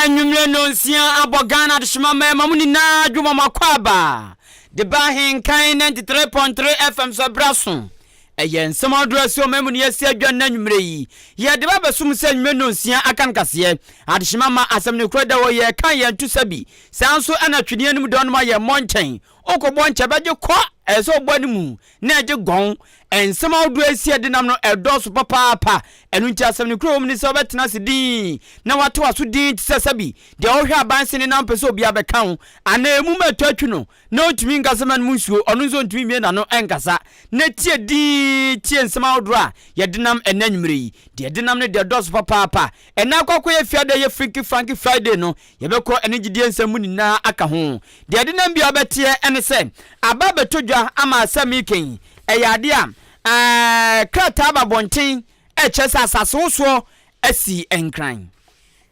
Anwummerɛ nnɔnsia abɔ Ghana adehyema mmarima mu nyinaa dwuma mu akwaaba de ba Ahenkan 93.3 FM so ɛberɛ aso. Ɛyɛ nsɛm ahodoɔ a ɛsi ɔman mu ne yɛasi adwa nnɛ anwummerɛ yi. Yɛde ba abɛsom sɛ anwummerɛ nnɔnsia aka nkaseɛ. Adehyema ma asɛm no kura da hɔ yɛreka yɛn to sa bi. Saa nso ɛna twedeɛ no mu dɔnom ayɛ mmɔ nkyɛn. Wokɔbɔ nkyɛ bɛgye kɔ ɛsɛ sɛ ɔbɔ anim na ɛgye gɔn. Nsɛm ahodoɔ a ɛsi ɛdenam no ɛdɔɔso papaapa. Ɛno nti asɛm no kura wɔ mu ne sɛ wobɛtena ase dinn na woate w'aso dinn te sɛ sɛbi deɛ ɔhwɛ aban sene na wompɛ sɛ obiara bɛka wo anaa emu ma ɛtɔ atwi no na ɔntumi nkasa ma no mu nsuo, ɔno nso ɔntumi mmue n'ano nkasa. Na tie dinn tie nsɛm ahodoɔ a yɛdenam ɛnnɛ anwummerɛ yi. Deɛ ɛdenam no deɛ ɛdɔɔso papaapa. Ɛnnɛ akɔ akɔyɛ fiada yɛ Freaky Franky Friday no, yɛbɛkɔ ɛne gyidie nsɛm mu nyinaa aka ho. Deɛ ɛdenam biara wobɛteɛ ne sɛ, aba abɛtɔ dwa ama asɛm yi kɛn. Ɛyɛ adeɛ a ɛɛ krataa aba abɔnten ɛkyerɛ sɛ asase wosoɔ asi Nkran.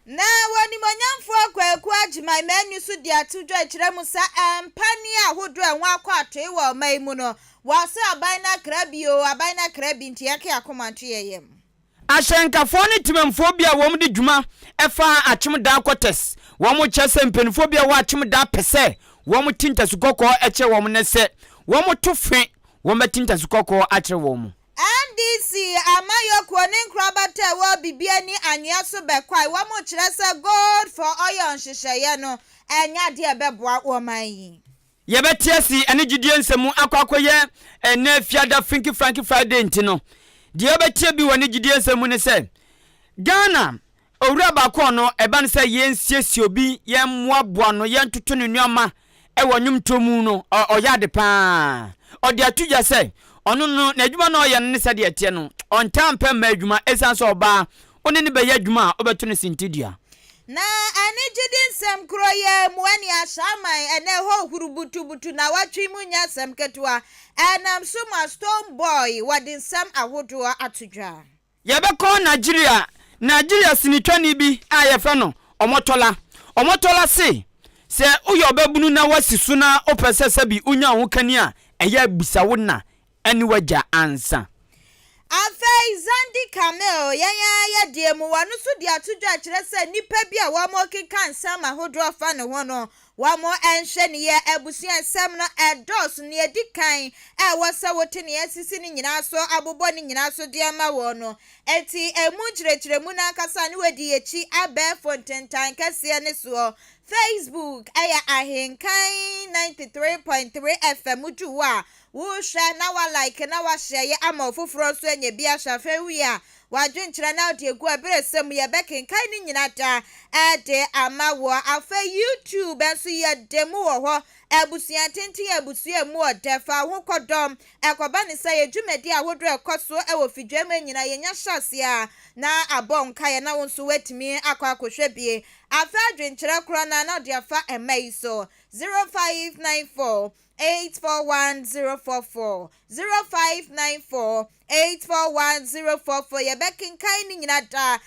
Na Onimuonyamfoɔ Kwaku Agyemang Manu nso de ato dwa kyerɛ mu sɛ mpaneɛ ahodoɔ a ɛho akɔ atoe wɔ ɔman yi mu no, wɔase aban no akra bi oo, aban no akra bi nti yɛke akoma nto yɛn yam. Ahyɛnkafoɔ ne temamfoɔ bi a wɔn de dwuma fa Akyem Daa Quarters, wɔn kyerɛ sɛ mpaninfoɔ bi a ɛwɔ Akyem Daa pɛ sɛ wɔn te ntasu kɔkɔɔ kyerɛ wɔn ne sɛ wɔn to fe wɔn bɛte ntasu kɔkɔɔ akyerɛ wɔn. NDC amanyɔkuo ne nkorabata a ɛwɔ Bibiani Anwea so bɛkwae, wɔn kyerɛ sɛ Gold for Oil nhyehyɛeɛ no ɛnyɛ adeɛ a ɛbɛboa wɔn yi. Yɛbɛte ase ɛne gyidie nsɛm mu akɔ akɔyɛ ɛnnɛ Fiada Finky Franky Friday nti no, deɛ wobɛteɛ bi wɔ ne gyidie nsɛm mu ne sɛ, Ghana owura baako ɔno ɛba no sɛ yɛnsiesie obi, yɛmmoaboa no, yɛntoto ne nnoɔma wɔ nnwomtoɔ mu no, ɔyɛ ade pa ara. Ɔde ato dwa sɛ ɔno no n'adwuma no a ɔyɛ no ne sɛdeɛ ɛteɛ no, ɔntaa mpɛ mmaa adwuma ɛsiane sɛ ɔbaa wo ne no bɛyɛ adwuma a wobɛto no sintidua. Na anigyede nsɛm koro yi ara mu ɛne ahyɛaman ɛnɛ ɛhɔ huru butubutu nawɔtwe mu nyɛ asɛm ketewa ɛnam so ma Stone Boy wɔde nsɛm ahodoɔ ato dwa. Yɛbɛkɔ Nigeria, Nigeria sinitwani bi a yɛfrɛ no Omotola. Omotola se, sɛ woyɛ ɔbabunu na woasi so na wopɛ sɛ sɛbi wonya wo ho kani a, ɛyɛ a bisa wo na ne w'agya ansa. Afei Zandi Kamel, yɛn ara yɛ deɛ mu, wɔno nso de ato dwa kyerɛ sɛ nnipa bi a wɔrekeka nsɛm ahodoɔ fa ne ho no, wɔnhwɛ ne yie. Abusua nsɛm no ɛdɔɔso, nea ɛdi kan a ɛwɔ sɛ wote nea asisi no nyinaa so abobɔ ne nyinaa so de ama wɔn no. Enti ɛmu nkyerɛkyerɛmu no ankasa ne wɔadi akyi abɛɛfo ntentan kɛseɛ no soɔ. Facebook ɛyɛ Ahenkan 93.3 FM, wodu hɔ a Wohwɛ na wa like na wa share yɛ ama ɔfoforɔ nso anya bi ahwɛ. Afei wowie a, w'adwenkyerɛ na wode agu ɛberɛ sɛ mu yɛbɛkenkan ne nyina da de ama woɔ. Afei YouTube nso yɛde mu wɔ hɔ. Abusua tenten abusua ɛmu ɔdɛ fa wo ho kɔ dɔm. Ɛkɔba ne sɛ yɛ dwumadie ahodoɔ ɛkɔ so wɔ fidua mu nyina yɛnya hyɛ aseɛ a na abɔ nkaeɛ na wo nso woatumi akɔ akɔhwɛ bie. Afei adwenkyerɛ korɔ no a na wode afa mma yi so 0594 841044 0594 841044 Yɛbɛkenkan ne nyina da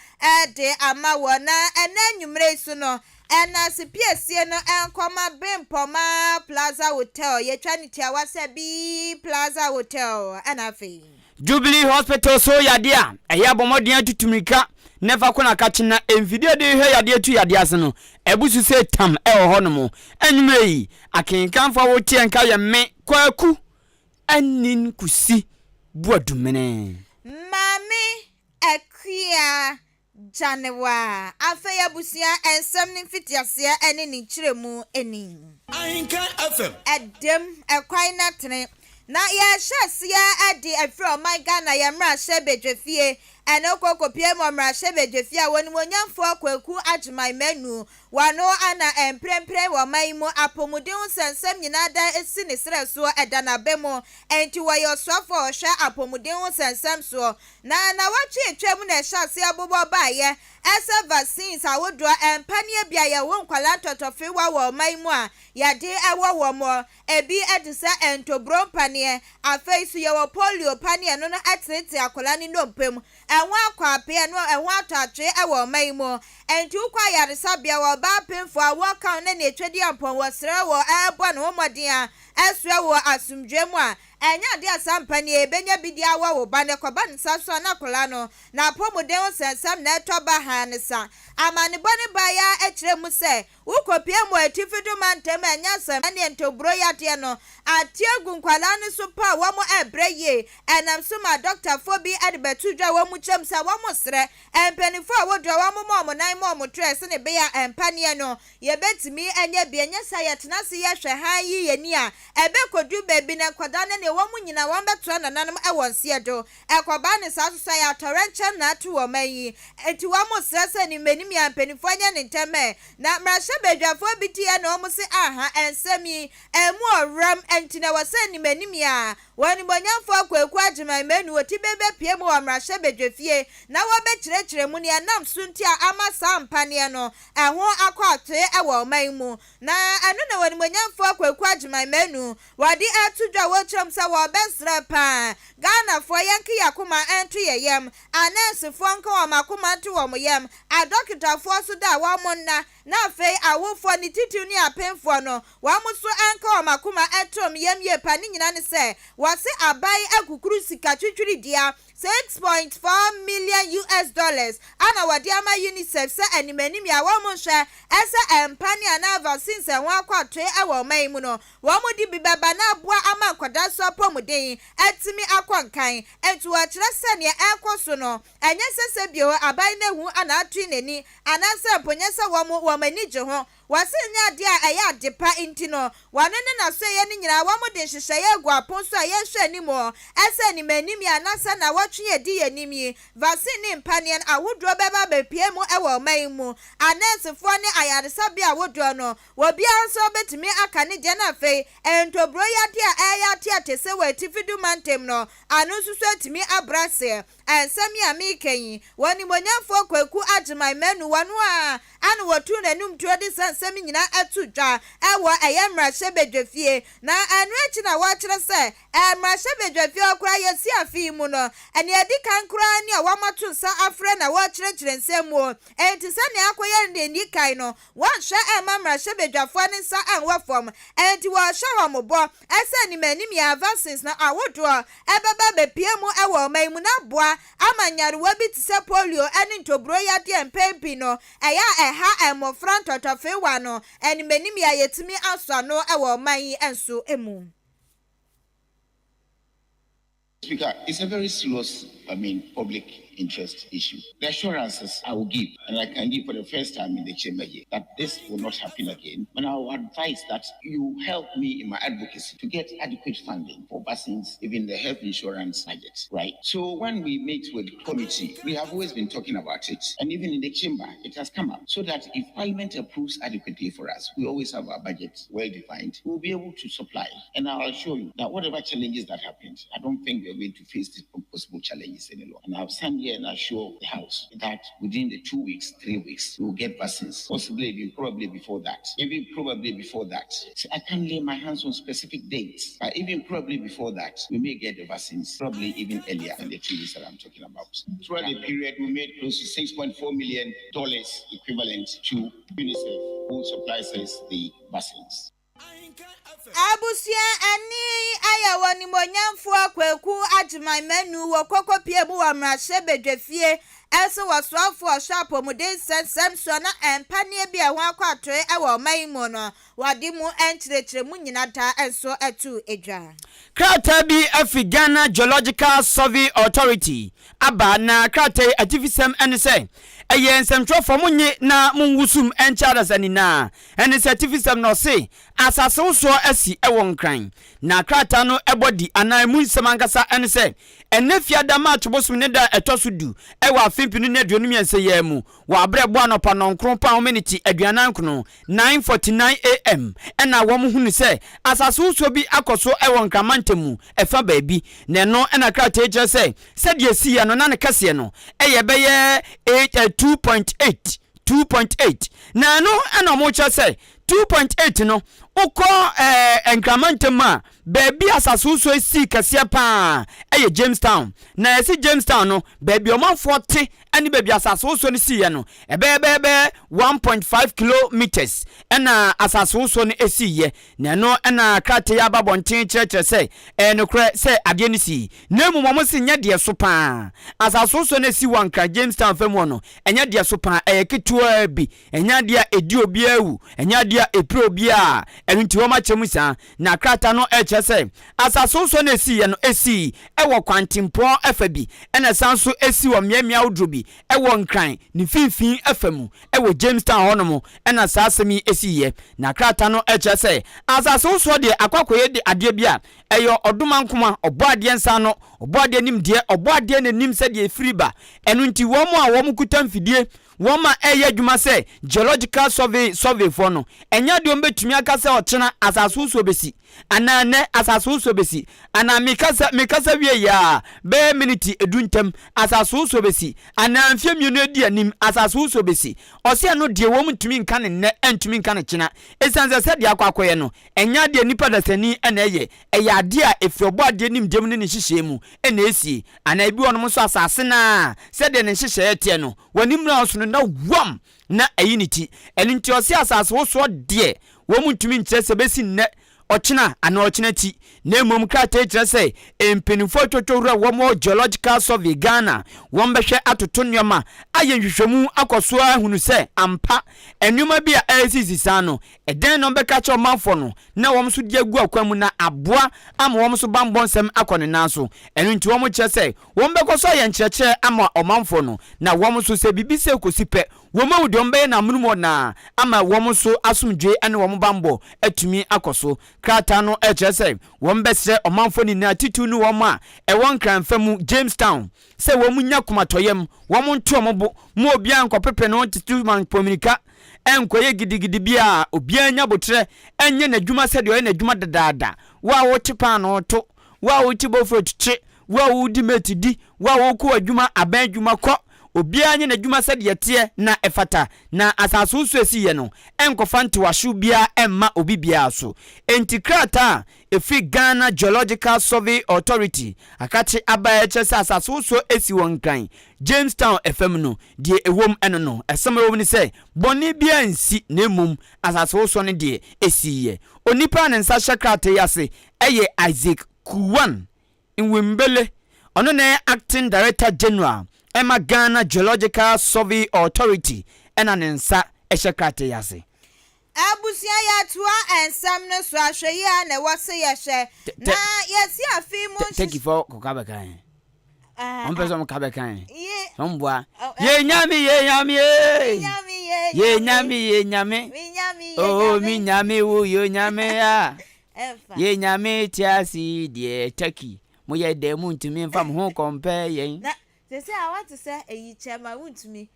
de ama wɔ na ɛnɛ anwummerɛ yi so no ɛna sipiesie no nkɔma Bempɔma Plaza Hotel yɛtwa ne tiawa sɛ B Plaza Hotel ɛna afei. Jubilee Hospital so yadeɛ a ɛyɛ abɔmmɔden atutu mmirika na ɛfa kɔ n'akakye na mfidie a ɛde hwɛ yadeɛ tu yadeɛ ase no abu so sɛ tam wɔ hɔnom. Anwummerɛ yi, akenkanfoɔ a wɔteɛ nka yɛ me, Kwaku Anin Kusi Boadumene. Maame Akua Gyanewa. Afei abusua nsɛm no mfitiaseɛ ne ne nkyerɛmu ni. Ahenka FM. Ɛdam, ɛkwan no atene. Na yɛrehyɛ aseɛ de afiri ɔman Ghana yɛn mmarahyɛ badwafie ɛne wokɔ kɔpie mu mmarahyɛ badwafie a wɔnimuonyamfoɔ Kwaku Agyemang Manu wɔno ana mprempren wɔ ɔman yi mu apɔmuden ho nsɛnsɛm nyinaa da si ne serɛ soɔ ɛda n'aba mu enti wɔyɛ ɔsoafoɔ a ɔhwɛ apɔmuden ho nsɛnsɛm soɔ Na nnawɔtwe a atwam na ɛhyɛ aseɛ bobɔ baeɛ sɛ vaccines ahodoɔ mpaneɛ bi a yɛwo nkwadaa ntɔtɔfewa wɔ ɔman yi mu a yɛde wɔ wɔn. Ebi te sɛ ntoburo mpaneɛ, afei nso yɛwɔ polio paneɛ ɛno no ɛtenetene akwadaa no nnompe mu. Ɛho akɔ ape ɛno ɛho atɔ atwee wɔ ɔman yi mu. Enti wokɔ ayaresabea wɔ ɔbaa pemfoɔ a wɔka wo ne nea ɛtwa di ampɔn wɔsrɛ wɔ ɛrebɔ ne ho mmɔden a. Ɛsoɛ wɔ asomdwoeɛ mu a, ɛnyɛ adeɛ a saa mpanin yi bɛnya bi de awɔ wo ba no. Ɛkɔba ne saa so a, na akwadaa no n'apɔmuden ho nsɛnsɛm na ɛtɔ ba haa ne sa. Amanebɔ no baeɛ ara kyerɛɛ mu sɛ, wokɔpue mu wɔ Atifi do mantam a, ɛnyɛ asɛm. Ɛnneɛ ntoburo yadeɛ no ate agu nkwadaa no so paa, wɔn rebrɛ yie. Ɛnam so maa dɔktafoɔ bi de bɛtoo dwa wɔ wɔn kyɛm sɛ wɔresrɛ mpanimfoɔ a wɔdua wɔn mmɔ wɔn nan mmɔ wɔn torɛ sɛdeɛ ɛbɛyɛ a mpaneɛ no Yɛbɛtumi anya bi, ɛnyɛ saa yɛtena ase yɛhwɛ hann yi yɛn ani a, ɛbɛkɔduru baabi na nkwadaa no ne wɔn nyinaa wɔn bɛtoa nananom wɔ nseɛ do. Ɛkɔbaa no saa nso so ɛyɛ atɔwrɛnkyɛm na ato wɔn man yi. Enti wɔn srɛ sɛ animanim yi a mpaninfoɔ nyɛ no ntɛm ɛ. Na mmarahyɛbadwafoɔ bi teɛ na wɔn se aha nsɛm yi ɛmu ɔwerɛm ɛnti na ɛwɔ sɛ animanim yi a wɔn animuonyamfoɔ Kwaku Agyeman Manu Oti bɛbɛpue mu wɔ mmarahyɛbadwafie na wɔbɛkyerɛkyerɛ mu nea ɛnam so nti a ama saa mpaneɛ no ɛho akɔ atoe wɔ ɔman yi mu, na ɛno na Onimuonyamfoɔ Kwaku Agyeman Manu wɔde ato dwa wɔkyerɛ mu sɛ wɔbɛsrɛ paa Ghanafoɔ yɛnke yɛakoma nto yɛ yam, anɛɛsefoɔ nka wɔn akoma nto wɔn yam, adɔkotafoɔ nso da wɔn nna, na afei awofoɔ ne titiriw ne apemfoɔ no wɔn nso nka wɔn akoma nto wɔn yam yie paa, ne nyinaa ne sɛ wɔse aban akukuru sika twitwiridua 6.4 million US dollars a na wɔde ama UNICEF sɛ animanim yi a wɔnhwɛ sɛ mpane anaa vaccines a ɛho akɔ atoe wɔ ɔman yi mu no wɔde bi bɛba na aboa ama nkwadaa so apɔmuden atumi akɔ nkan. Enti wɔkyerɛ sɛ nea ɛrekɔ so no ɛnyɛ sɛ sɛ bio aban no ahu na atoe n'ani anaasɛ mpo nyɛ sɛ wɔn wɔn ani gye ho. Wɔse nyɛ adeɛ a ɛyɛ ade pa nti no, wɔno ne n'asoɛeɛ no nyinaa wɔde nhyehyɛeɛ agu apon so a yɛrehwɛ anim sɛ animanim yi anaasɛ nnawɔtwe a ɛdi yɛn anim yi, vaccine ne mpaneɛ no ahodoɔ bɛba abɛpue mu wɔ ɔman yi mu. Anɛɛsefoɔ ne ayaresabea ahodoɔ no, obiara nso bɛtumi aka ne deɛ na afei ntoburo yadeɛ a ɛreyɛ ateate sɛ wɔ Atifi du mantam no ano nso so atumi abrɛ aseɛ. Nsɛm yi a mereka yi, wɔ Onimuonyamfoɔ Kwaku Agyeman Manu, wɔno ara na wɔtuu n'anum tuo de saa nsɛm yi nyinaa too dwa wɔ ɛyɛ mmarahyɛbadwafie. Na ɛno akyi na wɔkyerɛ sɛ mmarahyɛbadwafie hɔ koraa yɛsi afe yi mu no, nea ɛdi kan koraa ne a wɔato nsa afrɛ na wɔrekyerɛkyerɛ nsɛm mu. Enti sɛnea akɔyɛ no deɛ nni kan no, wɔnhwɛ mma mmarahyɛbadwafoɔ no nsa nwɔ fam. Enti wɔrehyɛ wɔn bɔ sɛ animanim yi a vaccines no ahodoɔ ɛbɛba abɛpue mu wɔ ɔman yi mu na aboa ama nyarewa bi te sɛ polio ne ntoburo yadeɛ mpɛn pii no ɛyɛ a ɛha mmɔfra ntɔtɔfeewa no animanim yi a yɛtumi asɔ ano wɔ ɔman yi nso mu. Speaker, it's a very serious, I mean, public interest issue. The assurances I will give, and I can give for the first time in the chamber here, that this will not happen again. And I will advise that you help me in my advocacy to get adequate funding for vaccines, even the health insurance budget, right? So when we meet with committee, we have always been talking about it, and even in the chamber, it has come up, so that if Parliament approves adequately for us, we always have our budget well defined, we'll be able to supply. And I'll assure you that whatever challenges that happened, I don't think we're going to face these possible challenges anymore. And I'll stand here and assure the House that within the 2 weeks, 3 weeks, we'll get vaccines, possibly even probably before that. Even probably before that. So I can't lay my hands on specific dates, but even probably before that, we may get the vaccines, probably even earlier than the 2 weeks that I'm talking about. Throughout the period, we made close to $6.4 million equivalent to UNICEF, who supplies us the vaccines. Abusua ani ayɛ wɔ nimonyamfoɔ Kwaku Agyeman Manu wɔ kɔkɔpie mu wɔ mmarahyɛbadwafie ɛso wɔ soafoɔ ɔhwɛ apɔmuden nsɛnsɛm soɔ na mpaneɛ bi a ɛho akɔ atoe wɔ ɔman yi mu no wɔde mu nkyerɛkyerɛmu nyina da nso to dwa. Krataa bi afi Ghana Geological Survey Authority aba, na krataa yi atifisɛm ne sɛ ɛyɛ nsɛmtwerɛfoɔ monnye na monwusum nkyɛ adasa nyinaa. Ɛne sɛ atifisɛm no ɔse asase wosoɔ asi wɔ Nkran, na krataa no ɛbɔ di anaa emu nsɛm ankasa ɛne sɛ ɛnɛ Fiada March bosom ne da a ɛtɔ so 10 ɛwɔ afe 2023 yi mu wɔ aberɛ bɔ anɔpa 9 pa ho miniti 49, 9:49 a.m., ɛna wɔn hunu sɛ asase wosoɔ bi akɔ so ɛwɔ Nkramantam mu ɛfa baabi. Na ɛno ɛna krataa yi kyerɛ sɛ sɛdeɛ esiiɛ no na ne kɛseɛ no ɛyɛ bɛyɛ 8 2.8 2.8, na ɛno ɛna wɔn kyerɛ sɛ 2.8 no. Wokɔ ɛɛ Nkraman ntam a, baabi a asasewosoɔ sii kɛseɛ pa ara yɛ Jamestown. Na yɛse Jamestown no, baabi a ɔmanfoɔ te ne baabi a asasewosoɔ no siiɛ no, ɛbɛyɛ bɛyɛ bɛyɛ 1.5 kilometres na asasewosoɔ no siiɛ. Na ɛno na krataa yi aba abɔnten kyerɛkyerɛ sɛ ɛyɛ nokorɛ sɛ adeɛ no sii. Na mmom wɔn se nyɛ deɛ so pa ara. Asasewosoɔ no a ɛsii wɔ Ankra Jamestown fam hɔ no, ɛnyɛ deɛ so pa ara, ɛyɛ ketewaa bi. Ɛnyɛ adeɛ a ɛdi obiara awu, ɛnyɛ adeɛ a ɛpira obiara, ɛno nti wɔakyerɛ mu saa. Na krataa no kyerɛ sɛ asasewosoɔ no a ɛsiiɛ no, ɛsii wɔ kwantempɔn fa bi, ɛna ɛsan nso sii wɔ mmeammea ahodoɔ bi wɔ Nkran ne mfimfini fa mu wɔ Jamestown hɔnom na saa asɛm yi siiɛ. Na krataa no kyerɛ sɛ asasewosoɔ deɛ akɔ akɔyɛ adeɛ bi a ɛyɛ ɔdomankoma, ɔbɔadeɛ nsa ano, ɔbɔadeɛ nimdeɛ, ɔbɔadeɛ na nim sɛdeɛ ɛfiri ba. Ɛno nti wɔn a wɔkuta mfidie Wɔn a ɛreyɛ adwuma sɛ Geological Survey surveyfoɔ no, ɛnyɛ adeɛ wɔbɛtumi aka sɛ ɔkyena asasewosoɔ bɛsi, anaa nnɛ asasewosoɔ bɛsi, anaa mekasa mekasa wie yi ara bɛyɛ miniti du ntam asasewosoɔ bɛsi, anaa mfeɛ mmienu adi anim asasewosoɔ bɛsi. Ɔse ɛno deɛ wɔn ntumi nka no nnɛ ntumi nka no kyena, ɛsiane sɛ sɛdeɛ akɔ akɔyɛ no, ɛnyɛ adeɛ nnipa dasani na ɛyɛ, ɛyɛ adeɛ a ɛfiri ɔbɔadeɛ nimdeɛ mu ne ne nhyehyɛɛ mu na ɛsie. Anaa ebi wɔ nom nso asase no ara sɛdeɛ ne nhyehyɛeɛ teɛ no, w'ani mmra so no na wam na ayi ne ti. Ɛno nti ɔse asase wosoɔ deɛ wɔn ntumi nkyerɛ sɛ ɛbɛsi nnɛ, ɔkyena anaa ɔkyena akyi. Na mmom krataa yi kyerɛ sɛ mpanimfoɔ atwotwo wura wɔn wɔ Geological Survey Ghana wɔn bɛhwɛ atoto nneɛma ayɛ nhwehwɛmu akɔ so ahunu sɛ ampa nneɛma bi a ɛresisi saa no ɛdɛn na wɔbɛka akyerɛ ɔmanfoɔ no na wɔn nso de agu akwan mu na aboa ama wɔn nso bammɔ nsɛm akɔ ne nan so. Ɛno nti wɔkyerɛ sɛ wɔbɛkɔ so ayɛ nkyerɛkyerɛ ama ɔmanfoɔ no, na wɔn nso sɛ biribi sɛ kɔsi pɛ, wɔahu deɛ wɔbɛyɛ no amonom hɔ no ara ama wɔn nso asomdwoeɛ ne wɔn bammɔ atumi akɔ so. Krataa no kyerɛ sɛ wɔbɛsrɛ ɔmanfoɔ nyinaa titiriw ne wɔn a ɛwɔ Nkran fa mu, Jamestown, sɛ wɔnnya komatɔyam, wɔnto wɔn bo ma obiara nkɔpepe ne ho tete mampɔmirika nkɔyɛ gidigidi biara, obiara nya aboterɛ nyɛ n'adwuma sɛdeɛ ɔyɛ n'adwuma dadaada. Wo a wote paanoo to, wo a wote bofrot kye, wo a wodi mate di, wo a wokɔ w'adwuma aban adwuma kɔ, obiara nyɛ n'adwuma sɛdeɛ ɛteɛ na ɛfata, na asase woso esiiɛ no nkɔfa ntewahyew biara mma obi biara so. Enti krataa a ɛfiri Ghana Geological Survey Authority akakye aba a ɛkyerɛ sɛ asase wosoɔ asi wɔ Nkran, Jamestown fam no, deɛ ɛwom ɛno no, asɛm a ɛwom ne sɛ, bɔne biara nsi na mmom asase wosoɔ no deɛ ɛsiiɛ. Onipa a ne nsa hyɛ krataa yi ase yɛ Isaac Kuwan Nwimbele, ɔno na ɛyɛ Acting Director General ma Ghana Geological Survey Authority na ne nsa hyɛ krataa yi ase. Abusua yɛtoa nsɛm no so ahwɛyie a na ɛwɔ se yɛhwɛ na yɛsi afe mu nhyehyɛ. Turkey fɔ kɔka bɛka yɛn. Wɔn pɛ sɛ wɔn ka bɛka yɛn. Wɔn boa. Yɛ nyame yɛ nyame ee. Yɛ nyame yɛ nyame. Oh mi nyame wo yɛ nyame a. Yɛ nyame te ase deɛ Turkey mo yɛ dɛ mo ntumi nfa mo ho kɔmpɛ yɛn. Na sese a wate sɛ eyi kyɛ ma wontumi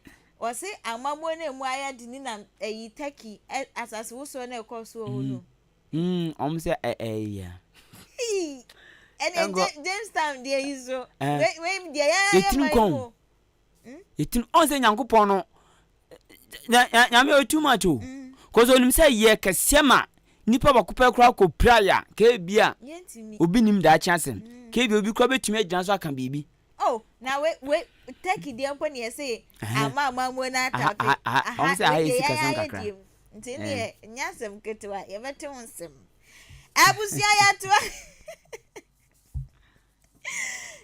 wɔse amammuo no emu ayɛ de ni na eyi Turkey asase wosoɔ no ɛkɔ so wɔ hɔ no. Mm, wɔn sɛ ɛ ɛ yɛ. Ɛnna Jamestown deɛ yi so. Wei deɛ yɛn ayɛ ma yi mu. Yɛtiri ɔn sɛ Nyankopɔn no nyame ɔyɛ too much o. Mm. Kɔsɛ onim sɛ yɛ kɛseɛ ma nipa baako pɛ koraa kɔ pira yɛ a kɛɛ bi a obi nim daakye asɛm. Mm. Kɛɛ bi obi koraa bɛtumi agyina so aka biribi. Oh, na we we Turkey deɛ mpo ne yɛse ama amammuo no atafe. Aha, wɔn sɛ aha yɛ sikasɛm kakra. Nti ne nyɛ asɛm ketewa, yɛbɛte ho nsɛm. Abusua yɛtoa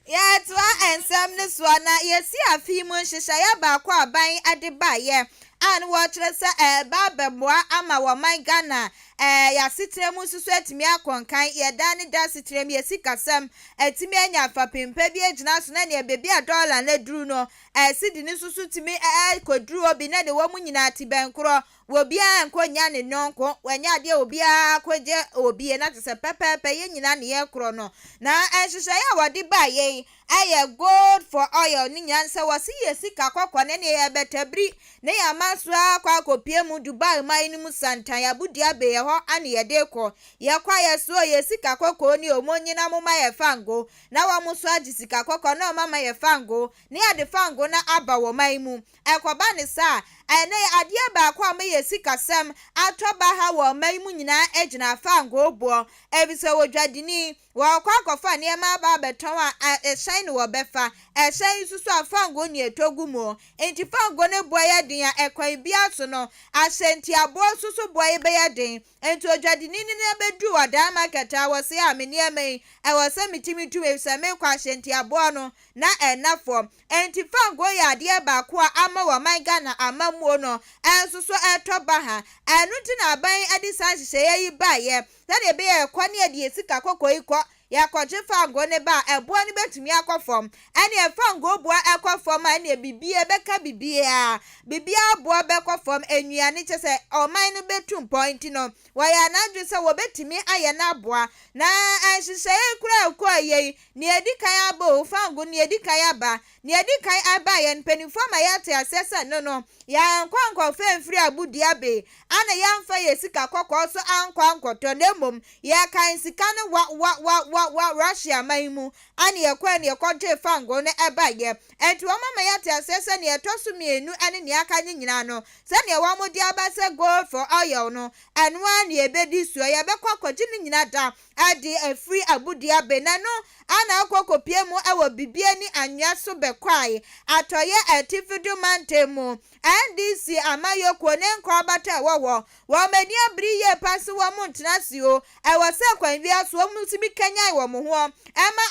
yɛtoa nsɛm no soɔ na yɛsi afe yi mu nhyehyɛeɛ baako a aban de baeɛ a no wɔkyerɛ sɛ ɛreba abɛboa ama wɔman Ghana ɛɛ yɛasetena mu nso so atumi akɔ nkan yɛda ne da asetena mu yɛ sikasɛm atumi anya fapem pa bi agyina so na nea baabi a dɔla no aduru no ɛɛ sidi no nso so tumi ɛɛ kɔduru hɔ bi na ne wɔn nyinaa te bɛnkorɔ Obiara nkɔ nnya ne yɔnko, ɛnyɛ adeɛ a obiara kɔgye obi, na kyerɛ sɛ pɛpɛɛpɛ yɛn nyinaa ne yɛn korɔ no. Na nhyehyɛeɛ a wɔde baeɛ yi yɛ gold for oil ne nyinaa ne sɛ wɔse yɛ sika kɔkɔɔ no ɛne yɛbɛtabiri ne yɛn aman so ara kɔ akɔpie mu Dubai man no mu santan Abu Dhabi ɛhɔ ane yɛde kɔ. Yɛkɔ a yɛsoɔ yɛ sika kɔkɔɔ ni o, monyina momma yɛ fango na wɔn nso agye sika kɔkɔɔ na wɔn ama yɛ fango ne yɛde fango no aba wɔ man mu. Ɛkɔba no saa a, Ɛnnɛ yi, adeɛ baako a ama yɛn sikasɛm atɔ baha wɔ ɔman yi mu nyinaa gyina fangoo boɔ, efisɛ odwadini, wɔrekɔ akɔfa nneɛma aba abɛtɔn a, ɛhyɛn na wɔbɛfa. Ɛhyɛn yi nso so a, fangoo na ɛtɔ gu mu. Enti fangoo no boɔ yɛ den a, ɛkwan biara so no, ahyɛntiaboɔ nso so boɔ yi bɛyɛ den. Enti odwadini no nan bɛduruu ɔdan market a, wɔse, a me nneɛma yi, ɛwɔ sɛ metumi tu efisɛ merekɔ ahyɛntiaboɔ no, na ɛnna fam. Enti fangoo yɛ adeɛ baako a ama ɔman Ghana amammuo no nso so retɔ baha. Ɛno nti na aban de saa nhyehyɛeɛ yi baeɛ sɛdeɛ ɛbɛyɛ a ɛkɔ ne yɛde yɛn sika kɔkɔɔ yi kɔ, yɛkɔgye fangoo no ba a, ɛboɔ no bɛtumi akɔ fam. Ɛnneɛ fangoo boɔ kɔ fam a, ɛnneɛ biribiara ɛbɛka biribiara, biribiara boɔ bɛkɔ fam, nnuane kyerɛ sɛ ɔman no bɛtu mpɔn. Nti no, wɔyɛɛ n'adwene sɛ wɔbɛtumi ayɛ no aboa. Na nhyehyɛeɛ yi koraa a ɛkɔeɛ yi, Nea edi kan aba oo, fango, nea edi kan aba, nea edi kan aba yɛn mpanyimfo ama yɛate aseɛ sɛ no no, yɛankɔ ankɔfa amfiri Abu Dhabi, ana yɛamfa yɛn sika kɔkɔɔ nso ankɔ ankɔtɔ, na mmom yɛkan sika no wa wa wa wa wa Russia man mu, ana yɛkɔɛ na yɛkɔgyee fango no baeɛ. Enti wɔn ama yɛate aseɛ sɛ nea ɛtɔ so mmienu ne nea aka no nyinaa no, sɛdeɛ wɔde aba sɛ gold for oil no, ɛno ara na yɛbɛdi soɔ, yɛbɛkɔ akɔgye ne nyinaa da de afiri Abudua Bena no ana akɔ kɔpue mu wɔ Bibiani anwea so bɛkwae atɔeɛ atifido mantam mu. NDC amayɔkuo ne nkorabata a ɛwɔ hɔ, wɔn ani abere yie pa se wɔn ntena ase o, ɛwɔ sɛ kwan biara so wɔn tumi kanyan wɔn ho ma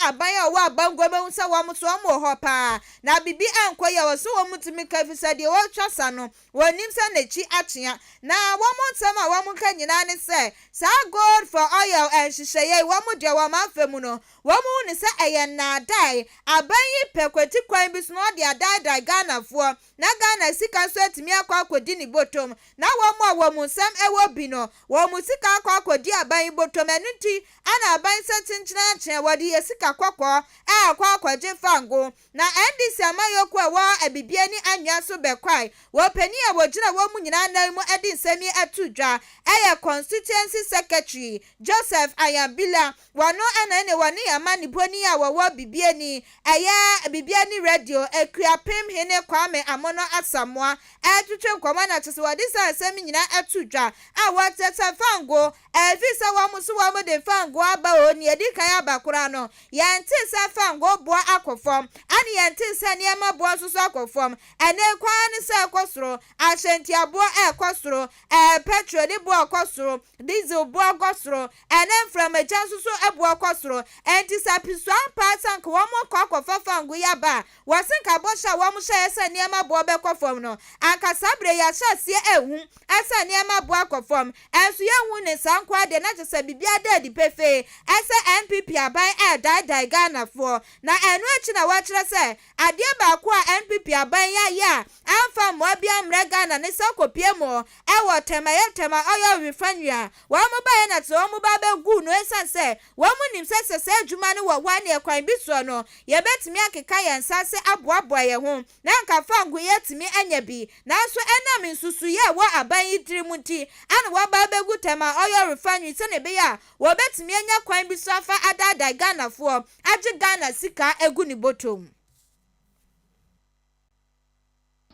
aban a ɔwɔ abangua bɛhu sɛ wɔn nso wɔn wɔ hɔ paa na biribi ankɔ yie a ɛwɔ sɛ wɔn tumi ka ɛfiri sɛ deɛ wɔretwa sa no Wɔnnim sɛ n'akyi akyea. Na wɔn nsɛm a wɔka nyinaa ne sɛ, saa gold for oil nhyehyɛeɛ yi, wɔn deɛ wɔn afa mu no, wɔn hu no sɛ ɛyɛ nnaadae. Aban yi pɛ kwati kwan bi so na ɔde adaadae Ghanafoɔ, na Ghana sika nso atumi akɔ akɔdi ne bɔtɔm. Na wɔn a wɔn nsam wɔ bi no, wɔn sika akɔ akɔdi aban yi bɔtɔm. Ɛno nti na aban sɛ kyenkyenakyea wɔde yɛ sika kɔkɔɔ ɛrekɔ akɔgye fango. Na NDC amanyɔkuo a ɛwɔ Abibie ne Anwea so bɛkwae wɔ panin a wɔgyina wɔn mu nyinaa nan mu de nsɛm yi ato dwa yɛ Constituency Secretary Joseph Ayambila. Wɔno na ɛne wɔne amanibɔni a wɔwɔ Bibiani ɛyɛ Bibiani Radio Akuapem Hene Kwame Amono Asamoah ɛretwetwe nkɔmmɔ na kyerɛ sɛ wɔde saa nsɛm yi nyinaa ato dwa a wɔkyerɛ sɛ fango Ɛfiri sɛ wɔn nso wɔde fangoo aba o, nea ɛdi kan aba koraa no, yɛntee sɛ fangoo boɔ akɔ fam, ɛne yɛntee sɛ nneɛma boɔ nso so akɔ fam. Ɛnnɛ yi kwan ara ne sɛ ɛrekɔ soro, ahyɛntiaboɔ ɛrekɔ soro, ɛɛ petrol ne boɔ rekɔ soro, diesel boɔ kɔ soro, ɛne mframagya nso so boɔ kɔ soro. Enti sɛ apisua ampa ara sɛ anka wɔrekɔ akɔfa fangoo yi aba a, wɔse nka bɔhyɛ a wɔhyɛeɛ sɛ nneɛma boɔ bɛkɔ fam no, anka saa berɛ yi yɛahyɛ aseɛ rehu sɛ nneɛma boɔ akɔ fam. Ɛnso yɛnhu ne saa nko ara deɛ na kyerɛ sɛ biribiara da adi pefee sɛ NPP aban ɛredaadaa Ghanafoɔ. Na ɛno akyi na wɔkyerɛ sɛ adeɛ baako a NPP aban yi ayɛ a amfa mmoa biara ammrɛ Ghana ne sɛ ɔkɔpue mu wɔ Tema yɛ Tema Oil Refinery a wɔn baeɛ na kyerɛ wɔn ba bɛguu no ɛsiane sɛ wɔn nim sɛ sɛ saa adwuma no wɔ hɔ a neɛ kwan bi soɔ no yɛbɛtumi akeka yɛn nsa ase aboaboa yɛn ho na anka fango yi atumi anya bi, nanso ɛnam nsusuiɛ a ɛwɔ aban yi tirim nti ana wɔaba abɛgu Tema Oil Refinery sɛdeɛ ɛbɛyɛ a wɔbɛtumi anya kwan bi so afa adaadaa Ghanafoɔ agye Ghana sika agu ne bɔtɔm.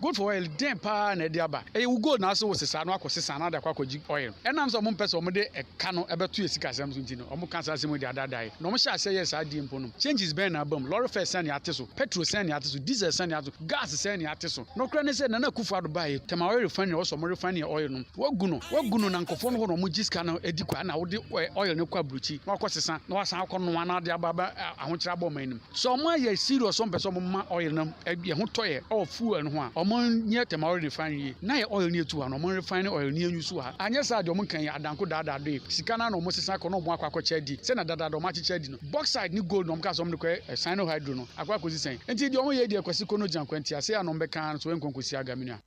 Gold for oil dɛn paa na ɛde aba? Ɛyɛ wo gold na ase wo sesaa no akɔ sesa anaa de akɔ akɔgye oil. Ɛnam sɛ wɔn mpɛ sɛ wɔn de ɛka no ɛbɛto yɛ sikasɛm so nti no wɔn ka saa asɛm yi de adaadaa yɛ. Na wɔn hyɛɛ aseɛ yɛɛ saa adeɛ mpo no changes bɛn na aba mu? Lorry fare sɛn na yɛate so? Petrol sɛn na yɛate so? Diesel sɛn na yɛate so? Gas sɛn na yɛate so? Nokorɛ ne sɛ Nana Akufo Addo baeɛ Tema oil refinery a wɔsɛ wɔn refine yɛ oil no wɔagu no wɔagu no na nkurɔfoɔ no hɔ na wɔn gye sika no di kwa na wode oil no kɔ aburukyi na wakɔ sesa na wasan akɔ noa na ade aba aba ahokyerɛ abɔ ɔman no mu. Sɛ ɔmo ayɛ serious ɔmo pɛ sɛ ɔmo ma oil no yɛ ho tɔ yɛ ɛwɔ fuel no ho a, ɔmo nyɛ tɛm oil refine yie na yɛ oil no etu ha no ɔmo refine oil no yɛn use wɔ ha. Anyɛ saa deɛ ɔmo nka yi adanko daadaa doe. Sika no ara na ɔmo sesa kɔ na ɔmo akɔ akɔkyɛ adi sɛnea dadaada ɔmo akyekyɛ adi no. Bauxite ne gold na ɔmo kaa sɛ ɔmo de kɔyɛ Sinohydro no akɔ akɔsi sɛn? Nti deɛ ɔmo yɛ yi deɛ Kwasi kɔ no gyina kwantia sei a na ɔmo bɛka ara nso ɛnkɔ nkɔsi aga me nua.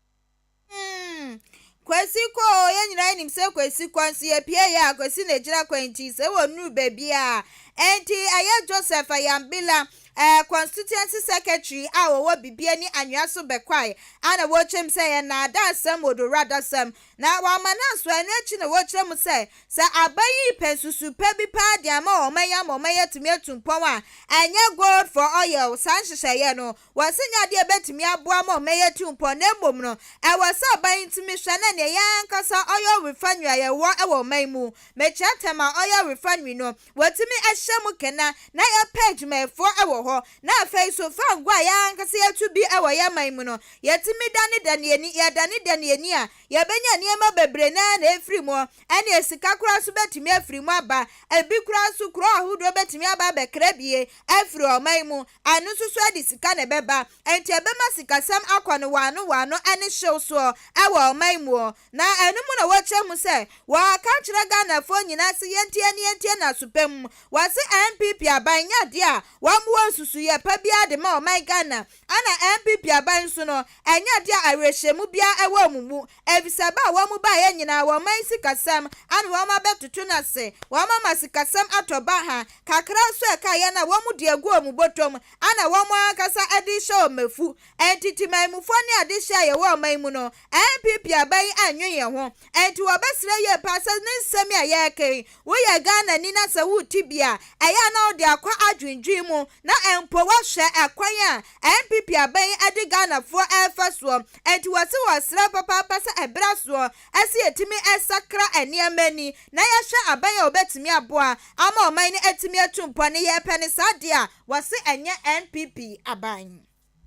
Hmm, Kwasi kɔ o, yɛn nyinaa nim sɛ Kwasi kɔ nso yɛpie yɛ a Kwasi na egyina kwan nti sɛ wɔnnuru baabi a. Enti ɛyɛ Joseph Ayambila. Ɛɛ Constituency Secretary a wɔwɔ Bibiani Anwea so bɛkwae a na wɔrekyerɛ mu sɛ ɛyɛ nnaadaasɛm odoradasɛm na wɔama no aso. Ɛno akyi na wɔrekyerɛ mu sɛ sɛ aban yi repɛ nsusu pa bi paa de ama ɔman yi ama ɔman yi atumi atu mpɔn a, ɛnyɛ gold for oil saa nhyehyɛeɛ no wɔse nyɛ adeɛ a ɛbɛtumi aboa ma ɔman yi atu mpɔn na mmom no ɛwɔ sɛ aban yi tumi hwɛ na nea yɛn ankasa oil refinery a yɛwɔ wɔ ɔman yi mu, mekyerɛ Tema oil refinery no, Wɔtumi hyɛ mu kena na yɛpɛ adwumayɛfoɔ wɔ hɔ, na afei nso fangoo a yɛn ankasa yɛtu bi wɔ yɛn man mu no, yɛtumi danedane yɛn ani, yɛdanedane yɛn ani a, yɛbɛnya nneɛma bebree no ara na afiri mu, ɛnneɛ sika koraa nso bɛtumi afiri mu aba, ebi koraa nso kuro ahodoɔ bɛtumi aba abɛkra bi afiri ɔman mu, ɛno nso so ɛde sika na ɛbɛba, enti ɛbɛma sikasɛm akɔ no waano waano ne hyew soɔ wɔ ɔman mu. Na ɛno mu na wɔkyerɛ mu sɛ wɔaka akyerɛ Ghanafoɔ nyinaa se yɛntie ne yɛntie no aso pa mu. Wɔse NPP aban nyɛ adeɛ a wɔn wɔ nsusuiɛ pa biara de ma ɔman Ghana. Ɛna NPP aban nso no ɛnyɛ adeɛ a awerɛhyɛmu biara ɛwɔ wɔn mu efisɛ bɛ a wɔn baeɛ nyinaa wɔn man sikasɛm ana wɔn abɛtoto no ase, wɔn ama sikasɛm atɔ baha, kakra nso a ɛkaeɛ no a wɔn de agu wɔn bɔtɔm ana wɔn ankasa de rehyɛ wɔn afu. Enti temanmufoɔ ne adehyeɛ a yɛwɔ ɔman yi mu no, NPP aban yi annwen yɛn ho. Enti wɔbɛsrɛ yie paa sɛ ne nsɛm yi a yɛreka yi, woyɛ Ghanani na sɛ worete bi a, ɛyɛ a na wode akɔ adwendwen mu na mpo woahwɛ ɛkwan a NPP aban yi de Ghanafoɔ refa soɔ. Enti wɔse wɔsrɛ papaapa sɛ ɛberɛ asoɔ sɛ yɛtumi sakra nneɛma ani na yɛhwɛ aban a wɔbɛtumi aboa ama ɔman no atumi atu mpɔn. Yɛpɛ no saa deɛ a, wɔse ɛnyɛ NPP aban.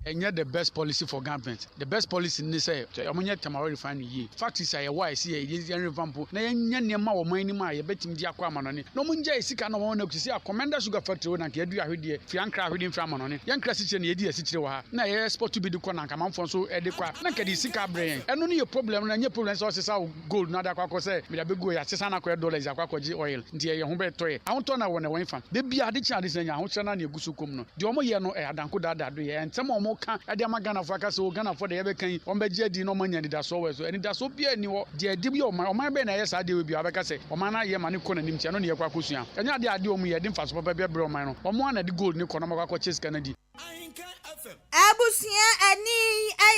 Ɛnyɛ the best policy for government. The best policy ne sɛ wɔn nyɛ Tamale refinery yie. Factories a yɛwɔ a ɛsɛ yɛ yɛn revamp na yɛn nya nneɛma wɔ ɔman no mu a yɛbɛtumi de akɔ amanɔne na wɔn ngyae sika na wɔn na sisi a Komenda sugar factory hɔ na nka yɛdua ahwedeɛ firi ankra ahwedeɛ mfiri amanɔne. Yɛn kra asikyire na yɛdi asikyire wɔ ha na yɛ export bi de kɔ na nka amanfoɔ nso de kɔ a na nka de sika abrɛ yɛn. Ɛno ne yɛ problem no ɛnyɛ problem sɛ ɔsesa wo gold no ade akɔ akɔ sɛ mede abɛgu hɔ yɛasesa no akɔyɛ dollars de akɔ akɔgye oil nti yɛ yɛn ho bɛtɔ yɛ. Ahotɔ no wɔ na ɛwɔ hefa? Da biara ade kye a ade sa nya ahokyerɛ no ara na ɛgu so kɔ mu no. Deɛ wɔn yɛ no ɛyɛ adanko daadaa do yɛ nsɛm a wɔn ka de ama Ghanafoɔ aka sɛ oo Ghanafoɔ deɛ yɛbɛka yi wɔn bɛgye adi na wɔn anya anidasoɔ wɔ ɛso. Anidasoɔ biara nni hɔ. Deɛ ɛde yɛ ɔman, ɔman bɛn na ɛyɛ saa adeɛ wei bio a wobɛka sɛ ɔman no ayɛ ma no kɔ n'anim nti ɛno na yɛkɔ akɔsua. Ɛnyɛ adeɛ a adeɛ a wɔn yɛ ɛde mfasoɔ papa bi bɛbrɛ ɔman no. Wɔn ara na ɛde gold no kɔ na wɔakɔ akɔkyɛ sika no adi. Abusua ani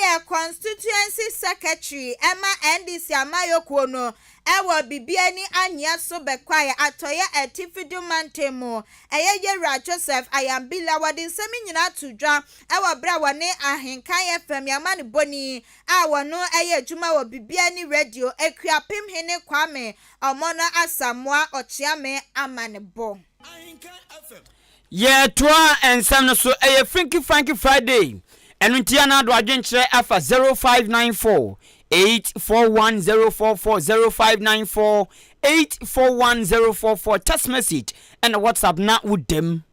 yɛ Constituency Secretary ma NDC amayɔkuo no wɔ Bibiani Anhia so Bɛkwae Atɔeɛ Atifido Mantam mu. Ɛyɛ Yewura Joseph Ayambila. Wɔde nsɛm yi nyinaa too dwa wɔ berɛ a wɔne Ahenkan FM amanebɔni a wɔno yɛ adwuma wɔ Bibiani Radio, Akuapem Hene Kwame Ɔmɔnɔ Asamoah Ɔkyeame amanebɔ. Yɛtoa nsɛm no so, ɛyɛ Finky Franky Friday, ɛno nti yɛn ado adwenkyerɛ afa 0594 841044 0594 841044 text message ɛna WhatsApp na wodam.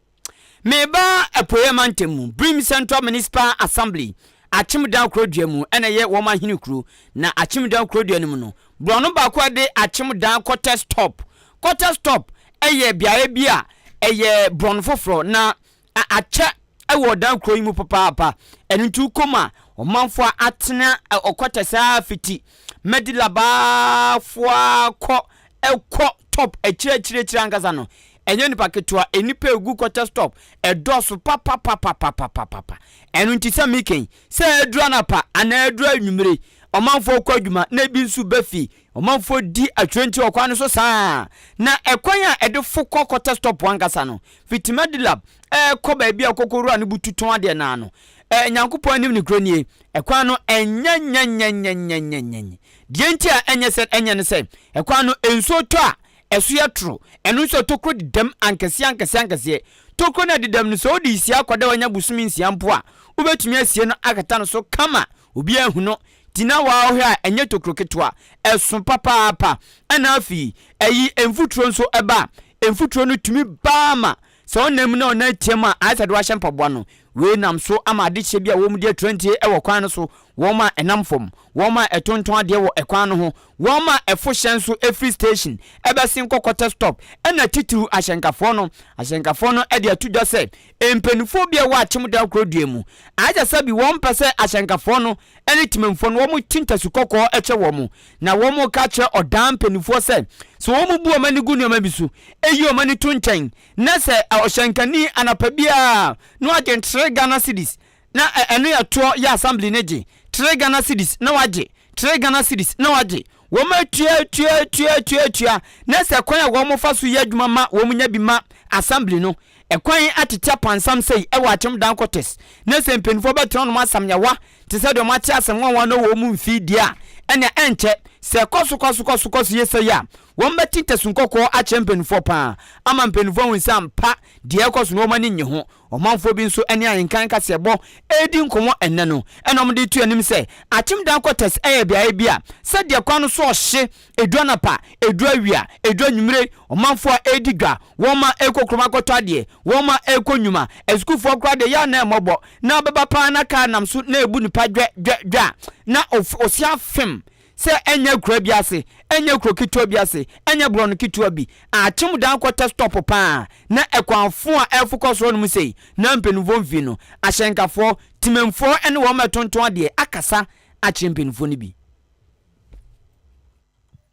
Meba Apueeɛ mantam mu, Brim Central Municipal Assembly, Akyemdan kurodua mu ɛna ɛyɛ wɔn ahene kuro, na Akyemdan kurodua no mu no, Borɔno baako a ɛde Akyem Dan Quarters Top. Quarters Top yɛ beaeɛ bi a ɛyɛ borɔno foforɔ na akyɛ wɔ dan kuro yi mu papaapa. Ɛno nti wokɔ mu a, ɔmanfoɔ a atena quarters a fiti Medilabaafoɔ a kɔ ɛkɔ top akyire akyire akyire ankasa no, ɛnyɛ nipa ketewa, nnipa egu quarters top ɛdɔɔso papapapapapapa. Ɛno nti sɛ mekɛn sɛ aduru anapa anaa aduru anwummere Ɔmanfoɔ kɔ adwuma na ebi nso ba fie. Ɔmanfoɔ di atwerɛnti wɔ kwan no so saa ara. Na ɛkwan a ɛde fo kɔ Kɔtɛ Stop ankasa no, fiti Medilab rekɔ baabi a Kɔkɔwura no butu tɔn adeɛ no ara no, eh, Nyankopɔn anim nokorɛ nie, ɛkwan no ɛnyɛ nyɛnyɛnyɛnyɛnyɛnyɛ. Deɛ nti a ɛnyɛ sɛ ɛnyɛ ne sɛ, ɛkwan no nsuo tɔ a, ɛso yɛ toro. Ɛno nso tokuro dedam ankɛseɛ ankɛseɛ ankɛseɛ. Tokuro no a ɛdedam no, sɛ wode sie akɔda a wanya bosome nsia mpo a, wobɛtumi asie no akata no so kama. Obiara hu no nti na waa wohwɛ a ɛnyɛ tokuro ketewa, ɛso papaapa. Ɛna afei ɛyi mfuturo nso ɛba a, mfuturo no tumi ba ma sɛ ɔnam mu na ɔnan tia mu a ayɛ sɛ de wahyɛ mpaboa no. Wei nam so ama adehyeɛ bi a wɔdi aturantie wɔ kwan no so, wɔn a ɛnam fam, wɔn a ɛtontɔn adeɛ wɔ ɛkwan no ho, wɔn a ɛfo hyɛn so firi station bɛsen kɔ kɔtɛ stop, ɛna titiriw ahyɛnkafoɔ no. Ahyɛnkafoɔ no de ato dwa sɛ mpanimfoɔ bi a ɛwɔ Akyem Dankoro dua mu ayɛ sɛ bi wɔmpɛ sɛ ahyɛnkafoɔ no ne temamfoɔ no wɔte ntasu kɔkɔɔ kyɛ wɔn, na wɔreka akyerɛ ɔdaa mpanimfoɔ sɛ sɛ wɔbu wɔn ani gu nneɛma bi so, yi wɔn ani to nkyɛn, na sɛ ɔhyɛnkani anapa biara na wagye tre Ghana cedis na ɛno yɛ toɔ yɛ assembly no gye tre Ghana cedis na wagye tre Ghana cedis na wagye wɔn atua atua atua atua atua na sɛ kwan a wɔn fa so yɛ adwuma ma wɔn nya bi ma assembly no ɛkwan atete apansam sei ɛwɔ akyem dan quarters na sɛ mpanimfoɔ bɛtena nom asamyawa te sɛ deɛ wɔn ate asɛm nwanwa no wɔ wɔn mfii deɛ a ɛnea ɛnkyɛ sɛ ɛkɔ so kɔ so kɔ so kɔ so yɛ sɛ yɛ a Wɔbɛte tasu kɔkɔɔ akyerɛ mpanimfoɔ pa ara ama mpanimfoɔ ahu sɛ ampa deɛ ɛrekɔ so no wɔn ani nnye ho. Ɔmanfoɔ bi nso ne Ahenkan Kaseɛbɔ redi nkɔmmɔ ɛnnɛ no na wɔde reto anim sɛ Akyem Dan Quarters yɛ beaeɛ bi a sɛdeɛ kwan no so ɔhye, ɛduru anapa, ɛduru awia, ɛduru anwummere, ɔmanfoɔ a ɛredi dwa, wɔn a ɛrekɔ kurom akɔtɔ adeɛ, wɔn a ɛrekɔ nnwuma, asukuufoɔ koraa deɛ ɛyɛ a na ɛmmɔbɔ, na wobɛba pa ara na kaa nam so na ɛbu nnipa dwɛ dwɛ dwɛ a na ɔse afem Sɛ ɛnyɛ akuraa bi ase, ɛnyɛ kuro ketewa bi ase, ɛnyɛ borɔno ketewa bi, akyem dan kɔtɛ stɔpo paa, na ɛkwan fo a ɛfo kɔ soro nom sei, na mpanimfoɔ mfii no, ahyɛnkafoɔ, temamfoɔ ne wɔn a ɛtontɔn adeɛ akasa akyerɛ mpanimfoɔ no bi.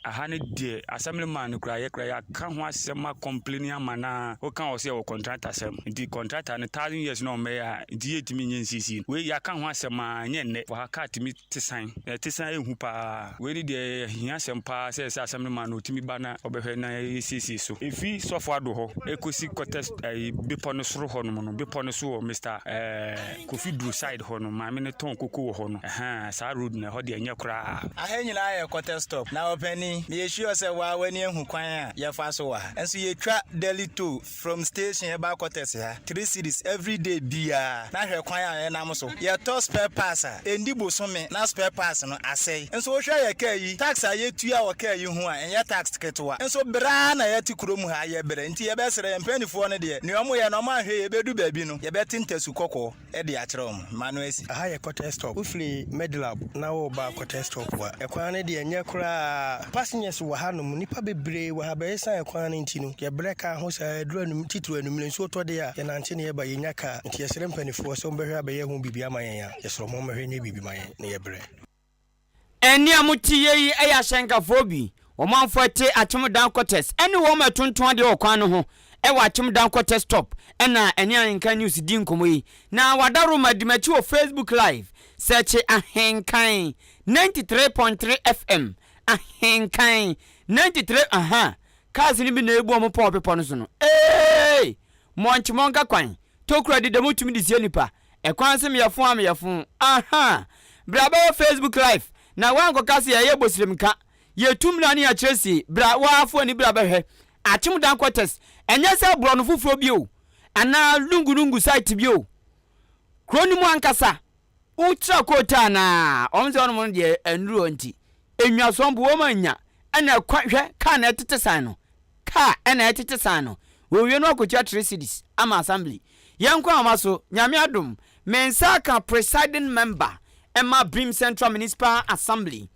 Aha no deɛ assembly man no koraa yɛ koraa yɛaka ho asɛm a complain ama no a woka wɔ sɛ yɛwɔ contractor asɛm nti contractor no thousand years na ɔmmɛyɛ a nti yɛntumi nyɛ nsiesie wei yɛaka ho asɛm a ɛnyɛ nnɛ wɔ ha car tumi te san, na ɛte san yɛ hu paa. Wei ne deɛ ɛyɛ hia asɛm paa sɛ sɛ asɛm no ma no ɔtumi ba na ɔbɛhwɛ na yɛsiesie so. Ɛfiri Sɔfo Ado hɔ ɛkɔsi kɔtɛ ɛyi bepɔ no soro hɔ nom no, bepɔ no so wɔ Mister ɛɛ Kofi Duro side hɔ no, maame no tɔn koko wɔ hɔ no, ɛhaa saa road no ɛhɔ deɛ ɛnyɛ koraa. Aha nyinaa yɛ kɔtɛ stop. Na ɔpanin, meyɛ sure sɛ woaa w'ani ahu kwan a yɛfa so wɔ ha. Nso yɛtwa Delhi toll. From station ɛba quarters ha three cedis everyday biaa na hwɛ kwan a yɛnam so yɛtɔ spare parts a ɛndi bosome na spare parts no asɛe nso wohwɛ yɛ car yi tax a yɛtua wɔ car yi ho a ɛnyɛ tax ketewa nso brɛ ara na yɛte kurom ha yɛbrɛ nti yɛbɛsrɛ yɛn mpanifoɔ no deɛ nea wɔyɛ no wɔn anhwɛ yie ɛbɛdu baabi no yɛbɛte ntasu kɔkɔɔ de akyerɛ wɔn ma no asi. Aha yɛ Quarters Stop. Wofiri Medlab na woreba Quarters Stop a, ɛkwan no deɛ ɛnyɛ koraa. Passengers wɔ hanom, nnipa bebree wɔ ha, but ɛsiane kwan no nti no, yɛbrɛ kaa ho saa ɛduru anum, titiriw anwummere nsuo tɔ deɛ a, yɛnante na yɛba, yɛnnya kaa. Nti yɛsrɛ mpanimfoɔ sɛ wɔbɛhwɛ abɛyɛ ho biribi ama yɛn a, yɛsrɛ wɔn wɔmmɛhwɛ nyɛ biribi ma yɛn na yɛbrɛ. Ɛnne a mote yei yi yɛ ahyɛnkafoɔ bi, ɔmanfoɔ ɛte Akyem Dan Quarters ɛne wɔn a ɛtontɔn adeɛ wɔ kwan no ho ɛwɔ Akyem Dan Quarters Top ɛna ɛne Ahenkan News di nkɔmmɔ yi. Na Wadaroma di m'akyi wɔ Facebook Live, sɛkye Ahenkan 93.3 FM, Ahenkan 93 aha, cars no bi na ɛbu wɔn pɔɔ bepɔ no so no, eeii, mɔnkye mɔnka kwan, Tokura deda mu tumi de sie nipa. Ɛkwan se meyɛ fo a meyɛ fo. Ahaa! Bra bɛyɛ Facebook live na woankɔka se yɛyɛ bosremka. Yɛtu mmra ne yɛakyerɛ sie. Bra woaa fo ani bra bɛhwɛ. Akyem Dan quarters. Ɛnyɛ sɛ borɔno foforɔ bi o, anaa lungu lungu site bi o. Kuro no mu ankasa. Wotra kootaa anaa? Wɔn sɛ wɔnom no deɛ ɛnnuru hɔ nti. Enwuasoɔ mpo wɔn annya. Ɛna ɛkwan hwɛ car na ɛtete san no. Car ɛna ɛtete san no. Wɔwie no akɔtua tre cedis ama assembly. Yɛnkɔ ahoma so, Nyame adom, me nsa aka presiding member ɛma Brim Central Municipal Assembly,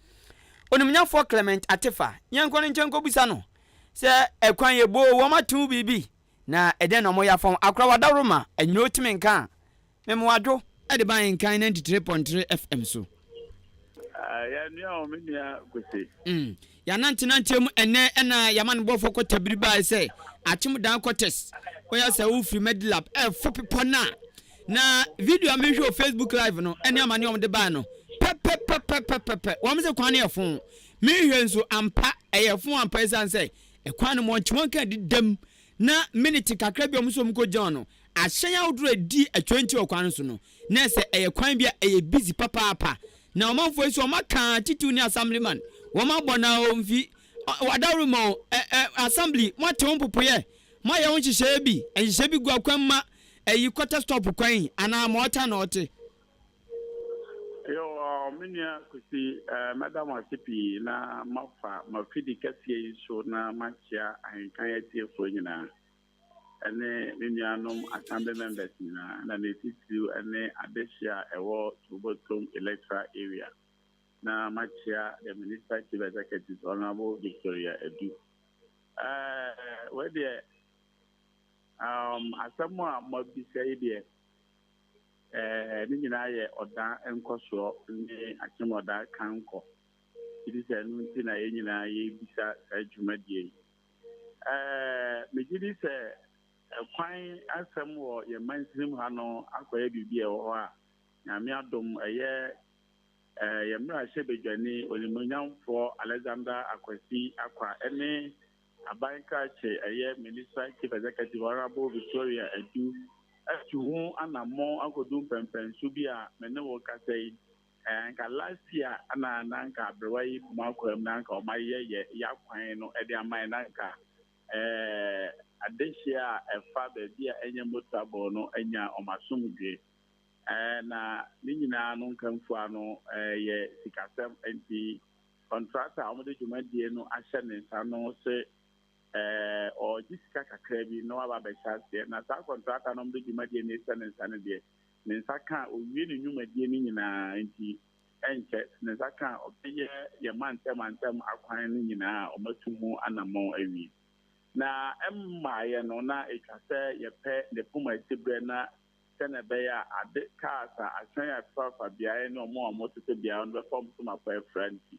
Onimnyafoɔ Clement Atefa. Yɛnkɔ ne nkyɛn nkɔbisa no sɛ ɛkwan yɛ boo, wɔn ate ho biribi, na ɛdɛn na wɔyɛ afa ho. Akora wadaworo ma anyina ɔtumi nka a. Memoadwo de ba Nkan 93.3 FM so. Yɛ nua o, me nua Kwesi. Mm. Yɛanantenanteɛ mu ɛnnɛ ɛna yɛamanebɔfoɔ kɔ tabiri baeɛ sɛ Akyem Dan Quarters woyɛ sɛ wofiri Medilab ɛfo bepɔ no a na video a mehwɛ wɔ Facebook live no ɛne amane wɔn de baeɛ no pɛpɛpɛpɛpɛpɛ wɔn sɛ kwan no yɛ fo mehwɛ nso ampa ɛyɛ fo ampa ɛsiane sɛ ɛkwan no mɔnkye wɔn ka didam na minute kakra bi a wɔn nso wɔn kɔ gyina no Ahyɛn ahodoɔ a ɛdi atwanti wɔ kwan no so no, na ɛsɛ ɛyɛ kwan bi a ɛyɛ busy papaapa. Na ɔmanfoɔ yi nso wɔn aka titiriw ne assemblyman, wɔn abɔ na o mfi wadaworo ma o, ɛ ɛ assembly, mo ate ho mpopoeɛ, mo ayɛ ho nhyehyɛeɛ bi, nhyehyɛeɛ bi gu akwan mu ma ɛyi kɔtɛ stop kwan yi anaa ma ɔta na ɔte. Yo, me nua Kwesi, mɛda mo ase pii na mafa m'afidi kɛseɛ yi so na makyea Ahenkan atiefoɔ nyinaa. ne me nuanom Assembly members nyinaa, na ne titiriw ne adehye a ɛwɔ Tubotom Electoral Area. Na makyia the Municipal Chief Executive, Honourable Victoria Adu. Ɛɛ, wei deɛ, um, asɛm a moabisa yi deɛ, ɛɛ, ne nyinaa yɛ ɔdan nkɔsoɔ ne akyem ɔdan kankɔ. Gye di sɛ ɛno nti na yɛn nyinaa yɛrebisa saa dwumadie yi. Ɛɛ, megye di sɛ ɛkwan asɛm wɔ yɛn mansinim ha no akɔyɛ biribi a ɛwɔ hɔ a, Nyame adom, ɛyɛ ɛɛ yɛn mmarahyɛbadwani Onimuonyamfoɔ Alexander Akwasi Akwa ne aban krakye ɛyɛ Municipal Chief Executive Honourable Victoria Adu atu ho anammɔn akɔdu mpɛnpɛnso bi a me ne wo kasa yi. Eh, nka last year na na nka aberewa yi kɔm akwam na nka ɔma yɛ yɛ yakwan no de ama yɛ na nka eh, adehyeɛ a ɛfa baabi a ɛnyɛ motorable no anya ɔma asomdwe. Eh, na ne nyinaa no nkamfua no eh, yɛ sikasɛm nti contractor a wɔde dwumadie no ahyɛ ne nsa no se eh, ɔgye sika kakra bi na waba abɛhyɛ aseɛ na saa contractor no wɔde dwumadie no ahyɛ ne nsa no deɛ Ne nsa ka a, owie ne nnwumadie no nyinaa, enti ɛnkyɛ, ne nsa ka a, ɔbɛyɛ yɛn mantam mantam akwan no nyinaa a wɔatu ho anammɔn awie. Na ɛmmaeɛ no, na ɛtwa sɛ yɛpɛ ne poma asiberɛ na sɛdeɛ ɛbɛyɛ a ade, cars a ahyɛn a ɛfefafa beaeɛ ne wɔn a wɔtete beaeɛ hɔ no bɛfa wɔn so ma kɔ afira nti,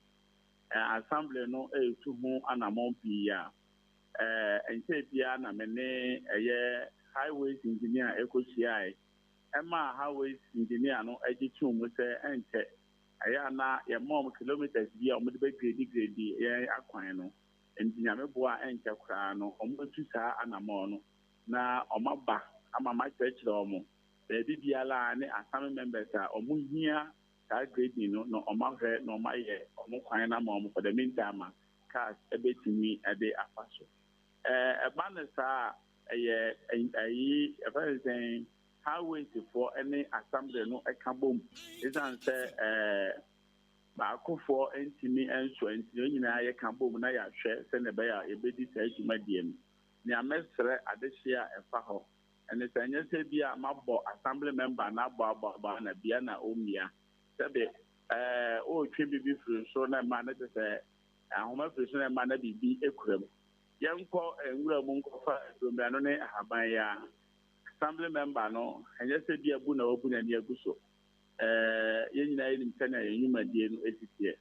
Assembly no retu ho anammɔn pii a ɛnkyɛe biara na me ne ɛyɛ Highways engineer kɔhyiae. Ɛmaa Highways engineer no gye too mu sɛ ɛnkyɛ, ɛyɛ a na yɛma wɔn kilometres bi a wɔde bɛgredi-gredi yɛn akwan no. Enti Nyame boa a ɛnkyɛ koraa no wɔbɛtu saa anammɔn no na wɔaba ama makyerɛkyerɛ wɔn baabi biara a ne Assembly members a wɔhia saa grading no na wɔahwɛ na wɔayɛ wɔn kwan no ama wɔn for the meantime a cars bɛtumi de afa so. Ɛba no saa a, ɛyɛ ayi, yɛfrɛ no sɛn, highways foɔ ne assembly no ka bom. Ɛsiane sɛ baakofoɔ ntumi nsoa nti, yɛn nyinaa yɛka bom na yɛahwɛ sɛdeɛ ɛbɛyɛ a yɛbɛdi saa dwumadie no. Nea mɛsrɛ adehyeɛ a ɛfa hɔ ne sɛ, ɛnyɛ sɛ bi a mabɔ assembly member no abɔ abɔ abɔ a na bia na ɔmmia. Sɛbe woretwe biribi firi soro na ɛma no te sɛ ahoma firi soro na ɛma na biribi kura mu. Yɛnkɔ nwura mu nkɔfa adurommiano ne ahaban yi ara. Assembly member no, ɛnyɛ sɛ bi abu na wabu n'ani agu so. Yɛn nyinaa yɛnim sɛnea yɛn nnwumadie no si teɛ.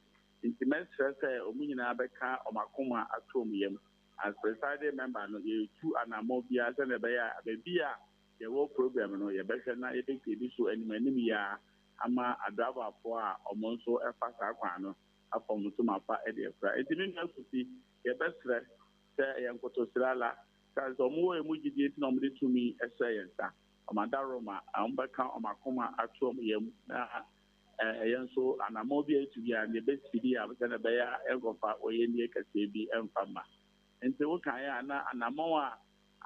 Nti mɛsrɛ sɛ wɔn nyinaa bɛka wɔn akoma ato wɔn yam. As presiding member no, yɛretu anammɔn biara sɛnea ɛbɛyɛ a baabi a yɛwɔ problem no, yɛbɛhwɛ na yɛbɛgredi so anim anim yi ara ama adraivafoɔ a wɔn nso fa saa kwan no afa wɔn ntoma pa de afira. Enti me nua Kofi, yɛbɛsrɛ sɛ ɛyɛ nkotosrɛ ara, sane sɛ wɔwɔ yɛn mu gyidie nti na wɔde tumi hyɛ yɛn nsa. Wɔn adaworoma, wɔbɛka wɔn akoma ato wɔn yam na yɛn nso anammɔn bi a yɛtu biara no yɛbɛsidi a sɛdeɛ ɛbɛyɛ a yɛnkɔfa oyɛnnie kɛseɛ bi mfa mma. Enti wokaeɛ a na anammɔn a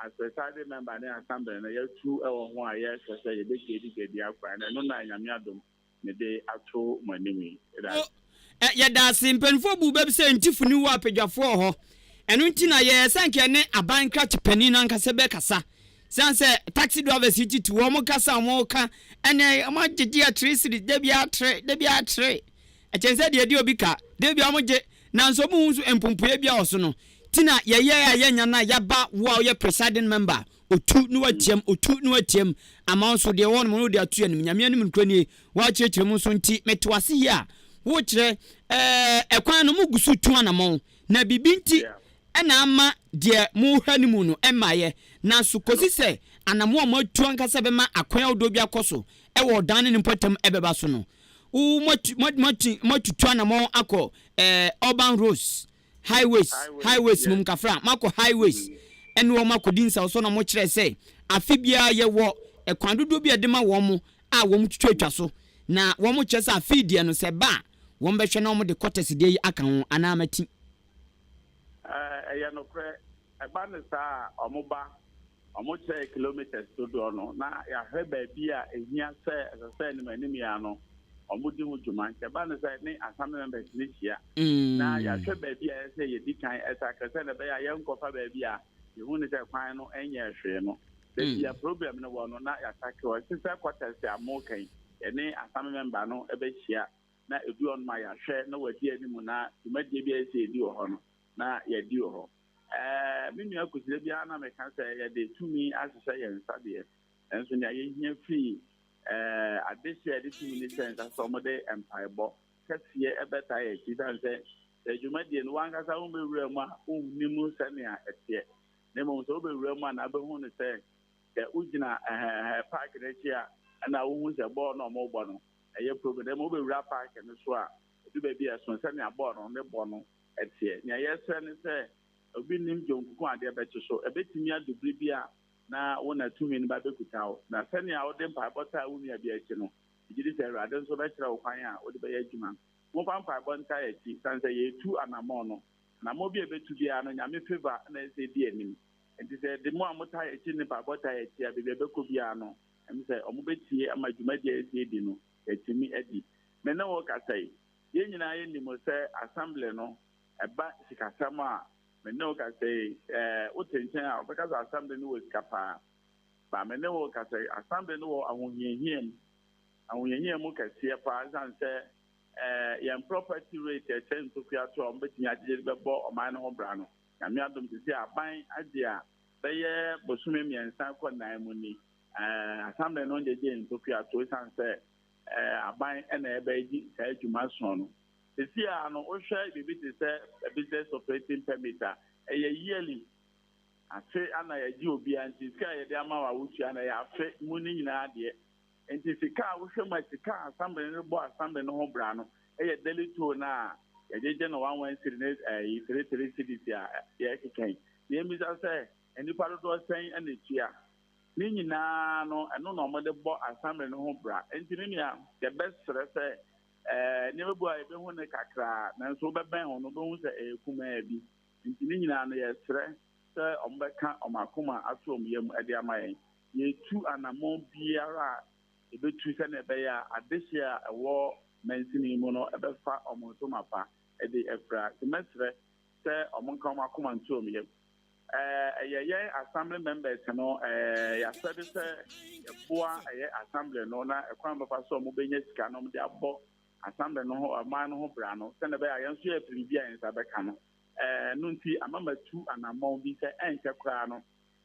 As presiding member ne assembly no yɛatu wɔ ho a yɛhwɛ sɛ yɛbɛgyedigyedi akwan no, ɛno na Nyame adom mede ato mo anim yi. Yɛda ase. Ɛ, yɛda ase. Mpanimfoɔ buu bɛ bi sɛ ntifo ni wɔ apadwafoɔ wɔ hɔ. Ɛno nti na yɛyɛ sɛ anka yɛne aban krakye panin no ankasa bɛkasa. Siane sɛ taxi drivers yi titi wɔn kasa a wɔka ɛne wɔn agyegye atere siri da biara tere, da biara tere. Ɛkyɛn sɛ deɛ ɛde obi ka, da biara wɔgye, nanso wɔn hu nso mpompoeɛ biara wɔ so no. Ti na yɛyɛɛ a yɛanya no a yɛaba wo a woyɛ presiding member otu na watiam, otu na watiam ama wo nso deɛ ɛwɔ hɔ nom no wode ato yɛn anim. Nyame anim nokorɛ nie, woakyerɛkyerɛ mu nso nti mete wo ase yie a wokyerɛ ɛɛ ɛkwan no mogu so tu anamɔn na biribi nti ɛna ama deɛ mohwɛ no mu no ɛmmaeɛ nanso kɔsi sɛ anamɔn a moatu ankasa bɛma akwan ahodoɔ bi akɔ so ɛwɔ ɔdan ne ne mpɔtam ɛbɛba so no wo moatu moatu moatutu anamɔn akɔ ɛɛ urban roads Highways, highways mom kafra, moakɔ highways ɛne wɔn akɔdi nsawɔsɔ na wɔkyerɛɛ sɛ afe biara yɛwɔ ɛkwan dodoɔ bi a yɛde ma wɔn a wɔn twitwatwa so na wɔn kyerɛ sɛ afe yi deɛ no sɛ ɛba a wɔn bɛhwɛ na wɔn de kɔtɛs deɛ yi aka ho anaa mati. Ɛyɛ nokorɛ, ɛba no saa a wɔba Wɔkyerɛɛ kilometres dodoɔ no, na yɛahwɛ baabi a ɛhia sɛ ɛsɛ sɛ anim anim yi ara no wɔdi ho dwuma. Nti ɛba no sɛ ne Assembly members no hyia na yɛahwɛ baabi a ɛsɛ sɛ yɛdi kan tackle sɛdeɛ ɛbɛyɛ a yɛnkɔfa baabi a yɛhu no sɛ kwan no nyɛɛ hwee no. Baabi a problem no wɔ no na yɛatake hɔ. Ɛte sɛ quarters a moreka yi, yɛne assembly member no bɛhyia na ɛdu hɔ nom a yɛahwɛ na wadi anim na dwumadie bi a ɛsɛ sɛ yɛdi wɔ hɔ no na yɛadi wɔ hɔ. Ɛɛ, me nua Kusi, da biara na meka sɛ yɛde tumi ahyehyɛ yɛn nsa deɛ, nanso nea yɛhia firi ɛɛ adehyeɛ a yɛde tumi no hyɛ nsa sɛ wɔde mpaebɔ kɛseɛ bɛtaa yɛn akyi ɛsiane sɛ sɛ dwumadie no w'ankasa wommɛwura mu a wonnim sɛnea ɛteɛ. Na mmom sɛ wobɛwura mu a na wobɛhu no sɛ sɛ wogyina ɛhɛɛhɛ park no akyi a ɛna wohu sɛ bɔɔl no a wɔrebɔ no ɛyɛ problem. Na mmom wobɛwura park no so a ɛdu baabi a ɛsono sɛnea bɔɔl no ne bɔ no ɛteɛ. Nea yɛsrɛ ne sɛ obi nnim dwonkuku adeɛ bɛkye so. Ɛbɛtumi adu bere bi a na wo na tumi no ba bɛkuta wo. Na sɛnea wode mpaebɔ taa wo nua bi akyi no, megye di sɛ Awurade nso bɛkyerɛ wo kwan a wode bɛyɛ adwuma. Momfa mpaebɔ ntaa yɛn akyi, sane sɛ yɛretu anammɔn no. Anammɔn bi a yɛbɛtu biara no, Nyame favour na ɛsɛ sɛ ɛdi anim. Enti sɛ yɛde mo a motaa yɛn akyi ne mpaebɔ taa yɛn akyi a, baabi a yɛbɛkɔ biara no, ɛm sɛ wɔbɛtie ama dwumadi a yɛsɛ yɛdi no, yɛatumi adi. Me ne wo rekasa yi, yɛn nyinaa yɛnim sɛ Assembly no, ɛba sikasɛm a, me ne wo kasa yi, ɛɛ, wote nkyɛn a, wobɛka sɛ Assembly no wɔ sika paa. Ba me ne wo rekasa yi, Assembly no wɔ ahohiahia mu, ahohiahia mu kɛseɛ paa, ɛsiane sɛ ɛɛ, yɛn property rate a ɛkyɛn ntokua to a wɔbɛtumi agyegye de bɛbɔ ɔman no ho bra no, Nyame adom seesei aban agye a bɛyɛ bosome mmiɛnsa kɔ nnan mu ni, ɛɛ, Assembly no ngyegyee ntokua to ɛsiane sɛ ɛɛ, aban na ɛbɛgye saa adwuma soɔ no. Seesei ara no, wohwɛ biribi te sɛ business operating permit a, ɛyɛ yearly. Afe ana yɛgye obiara nti sika a yɛde ama wo a wotua no ɛyɛ afe mu no nyinaa deɛ. Nti sika a wohwɛ mu a sika a assembly no bɔ assembly no ho bra no ɛyɛ daily toll no a yɛgyegye no 11 cedi ne ɛyi 33 cedis a yɛkeka yi. Na yɛmmisa sɛ nnipa dodoɔ sɛn na ɛtua? Ne nyinaa no ɛno na wɔde bɔ assembly no ho bra. Nti me nua yɛbɛsrɛ sɛ ɛɛ nneɛma bi a yɛbɛhu no kakraa nanso wobɛbɛn ho no wobɛhu sɛ ɛyɛ kumaa bi. Nti ne nyinaa no yɛsrɛ sɛ wɔbɛka wɔn akoma ato wɔn yam de ama yɛn. Yɛretu anammɔn biara a yɛbɛtu sɛdeɛ ɛbɛyɛ a adehyeɛ a ɛwɔ mansini yi mu no bɛfa wɔn ntoma pa de afira. Nti mɛsrɛ sɛ wɔnka wɔn akoma nto wɔn yam. Ɛyɛ yɛn assembly members no yɛn asɛde sɛ yɛboa ɛyɛ assembly no na ɛkwan bɛfa so a wɔbɛnya sika no wɔde abɔ Assembly no ho, ɔman no ho bra no, sɛnea ɛbɛyɛ a yɛn nso yɛpɛ biribi a yɛn nsa bɛka no. Ɛno nti, ama matu anammɔn bi sɛ ɛnkyɛ koraa no,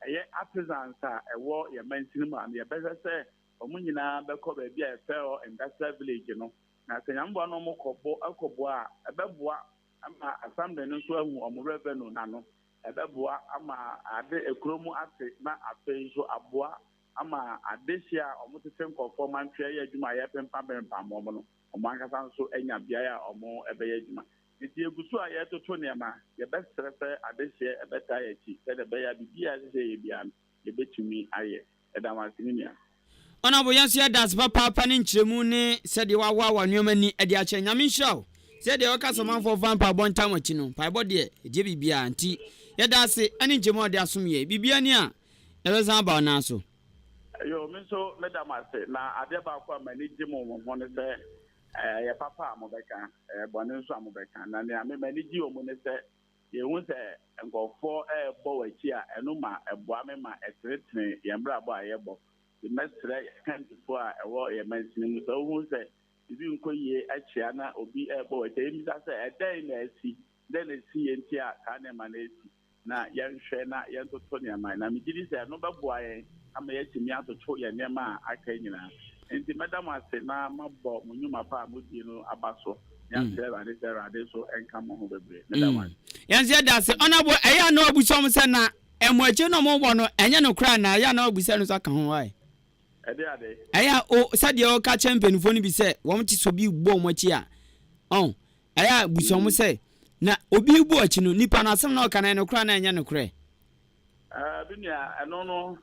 ɛyɛ artisans a ɛwɔ yɛn mansini mu a no, yɛbɛhwɛ sɛ wɔn nyinaa bɛkɔ baabi a yɛfrɛ hɔ Industrial Village no. Na sɛ Nyame boa na wɔkɔbɔ, kɔboa a, ɛbɛboa ama Assembly no nso ahu wɔn revenue no ano. Ɛbɛboa ama ade, kuro mu ate, na afei nso aboa ama adehye a wɔtete nkurɔfoɔ mantwea yɛ adwuma a yɛrepempam wɔn no, wɔn ankasa nso anya beaeɛ a wɔbɛyɛ adwuma. Enti yɛgu so a yɛretoto nneɛma. Yɛbɛsrɛ sɛ adehyeɛ bɛtaa yɛn akyi sɛdeɛ ɛbɛyɛ a biribiara a ɛsɛ sɛ yɛyɛ biara no, yɛbɛtumi ayɛ. Yɛda mo ase, me nua. Honourable yɛn nso yɛda ase papaapa ne nkyerɛmu ne sɛdeɛ woahoahoa nneɛma ani de akyerɛ. Nyame nhyira wo. Sɛdeɛ wɔka sɛ ɔmanfoɔ mfa mpaebɔ ntaa mo akyi no, mpaebɔ deɛ ɛgye biribiara nti yɛda ase ne nkyerɛmu a wode asom yɛn. Biribiara ni a Ɛbɛsan aba wo nan so. Yoo, me nso meda mo ase. Na adeɛ baako a m'ani gye mo ho ne sɛ, ɛyɛ papa a mobɛka, ɛyɛ bɔne nso a mobɛka. Na nea me m'ani gye wɔ mu ne sɛ, yɛhu sɛ nkurɔfoɔ rebɔ w'akyi a, ɛno ma ɛboa me ma ɛtenetene yɛn brabɔ a yɛbɔ. Nti mɛsrɛ yɛn akandifoɔ a ɛwɔ yɛn mansini mu, sɛ wohu sɛ biribi nkɔ yie akyia na obi rebɔ w'akyi a, yɛmmisa sɛ, ɛdɛn na asi? Dɛn na ɛsiiɛ nti a saa nneɛma no resi? Na yɛnhwɛ na yɛntoto nneɛma. Na megye di sɛ ɛno bɛboa yɛn ama yɛatumi atoto yɛn nneɛma a aka nyinaa. Enti mɛda mo ase na mabɔ mo nnwuma pa a mudie no aba so, na yɛasrɛ Awurade sɛ Awurade nso nka mo ho bebree. Meda mo ase. Yɛn nso yɛda ase. Honourable, ɛyɛ a na wabisa wɔn sɛ na ɛmo akyire na wɔbɔ no ɛnyɛ nokorɛ anaa? Ɛyɛ a na wabisa no nso aka ho why? Ɛde ade. Ɛyɛ a o sɛdeɛ ɔka kyerɛ mpanimfoɔ no bi sɛ wɔn te sɛ obi rebɔ wɔn akyi a, ɔn, Ɛyɛ a bisa wɔn sɛ, Na obi rebu akyi no, nipa no asɛm na ɔka no, ɛyɛ nokorɛ anaa ɛnyɛ nokorɛ? Ɛɛ, me nua, ɛno no,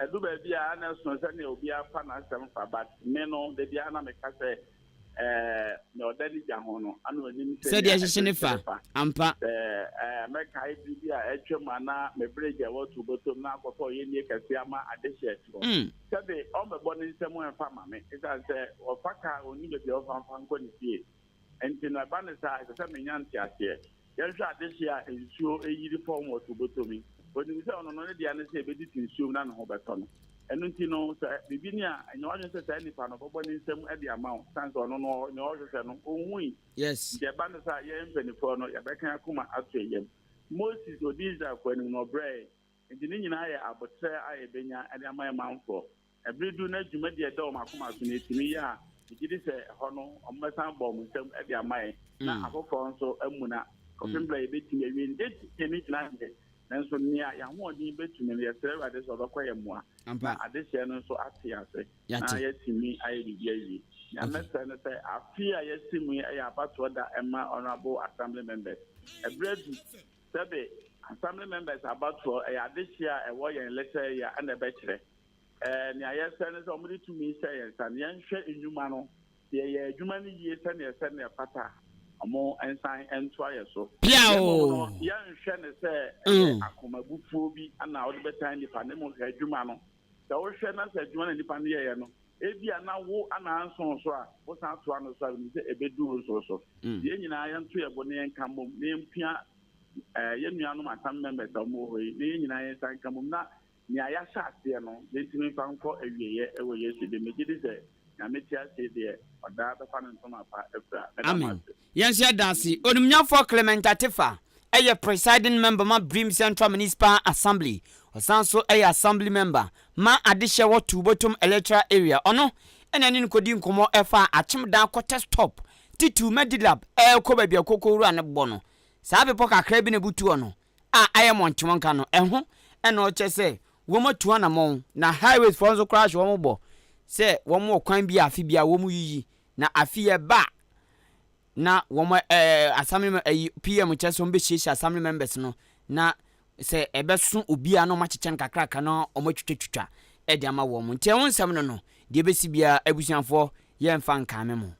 ɛdu baabi a na ɛsono sɛnea obiara fa n'asɛm fa, but me no, da biara na meka sɛ, ɛɛ, nea ɔda ne gya ho no, ana onim sɛnea Sɛdeɛ ɛhyehye ne fa. Ampa. Sɛ, ɛɛ, mɛkae bere bi a atwam a na me bridge a ɛwɔ Tubotom na akɔtɔ ɔyɛnnie kɛse ama adehye asi hɔ. Sɛbe ɔmmɛbɔ ne nsam mfa mma me, esiane sɛ ɔfa kaa a onni baabi a ɔmfa mfa nkɔ ne fie. Enti no, ɛba no saa a, ɛsɛ sɛ menya nteaseɛ. Yɛnhwɛ adehyeɛ a nsuo yiri fam wɔ Tobotomi. Onim sɛ ɔno no ne dea ne sɛ ebedi te nsuom na ne ho bɛtɔ no. Ɛno nti no, sɛ biribi ni a, ɛnyɛ w'adwene sɛ saa nipa no ɔbɛbɔ ne nsam de ama wo, sane sɛ ɔno no nea ɔrehwehwɛ no, onhui. Yes. Nti ɛba no saa a, yɛn mpanimfoɔ no, yɛbɛka yɛn akoma ato yɛn yam. Moses, odii Israelfoɔ anim no, ɔbrɛe. Enti ne nyinaa yɛ aboterɛ a yɛbɛnya de ama yɛn manfoɔ. Ɛbere du na dwumadi a ɛda wɔn akoma so no yɛtumi yɛ a, megye di sɛ ɛhɔ no wɔbɛsan abɔ wɔn nsam de ama yɛn na afoforɔ nso amuna kɔpem berɛ a yɛbɛtumi awie no. Yɛntumi ne nyinaa deɛ, nanso nea yɛn ahoɔden bɛtumi no, yɛsrɛ Awurade sɛ ɔbɛkɔ yɛn mmoa na adehyeɛ no nso ate yɛn ase na yɛatumi ayɛ biribi awie. Nea mɛsrɛ ne sɛ afe a yɛasi mu yi yɛ abatoɔ da ma Honourable Assembly Members. Ɛberɛ adu sɛbe Assembly Members abatoɔ, ɛyɛ adehyeɛ a ɛwɔ yɛn lɛtɛ yi a ɛna ɛbɛkyerɛ. Ɛɛ, nea yɛsrɛ ne sɛ wɔde tumi hyɛ yɛn nsa no, yɛnhwɛ nnwuma no. Sɛ yɛyɛ adwuma no yie sɛnea ɛsɛ na ɛfata a, wɔnsan ntoa yɛn so. Na mmom no, yɛnhwɛ no sɛ ɛyɛ akomabufuo bi na wode bɛtan nnipa, na mmom hwɛ adwuma no. Sɛ wohwɛ na sɛ adwuma no a nnipa no yɛeɛ no, ebia na wo na anso so a, wosan toa no so a, menim sɛ ɛbɛdu wo nso so. Yɛn nyinaa yɛnto yɛn bo na yɛnka mmom na yɛmpia yɛn nuanom Assembly members a wɔwɔ hɔ yi, na yɛn nyinaa yɛnsan nka mmom na Nea yɛahyɛ aseɛ no, yɛntumi mfa nkɔ awieɛ wɔ Yesu din. Megye di sɛ Nyame te ase yi deɛ, ɔdaa bɛfa ne ntoma pa afira. Meda mo Amen. ase. Yɛn nso yɛda ase. Onimnyamfoɔ Clement Atefa yɛ Presiding Member ma Birim Central Municipal Assembly. Ɔsan nso yɛ Assembly Member ma Adehyɛ wɔ Tuubotom Electoral Area. Ɔno na ɛne no kɔdii nkɔmmɔ ɛfa Akyemdan Quarters Top, Titiw Medilab ɛrekɔ baabi a Koko Wura no bɔ no. Saa bepɔ kakra bi na ɛbutu hɔ no, a ayɛ mmɔnkyewɔnka no, ɛho na ɔkyerɛ sɛ wɔatu anamɔn, na highways foɔ nso koraa hyɛ wɔn bɔ sɛ wɔn wɔ kwan bi a afe biara wɔn yiyi, na afe yi ɛba a na wɔn ɛɛ assembly ɛyi PM kyerɛ sɛ wɔn bɛhyiahyia assembly members no na sɛ ɛbɛso obiara na wɔn akyekyɛ no kakraka na wɔn atwitwatwitwa ɛde ama wɔn nti ɛho nsɛm no no deɛ ɛbɛsi biara abusuafoɔ yɛmfa nkame mo.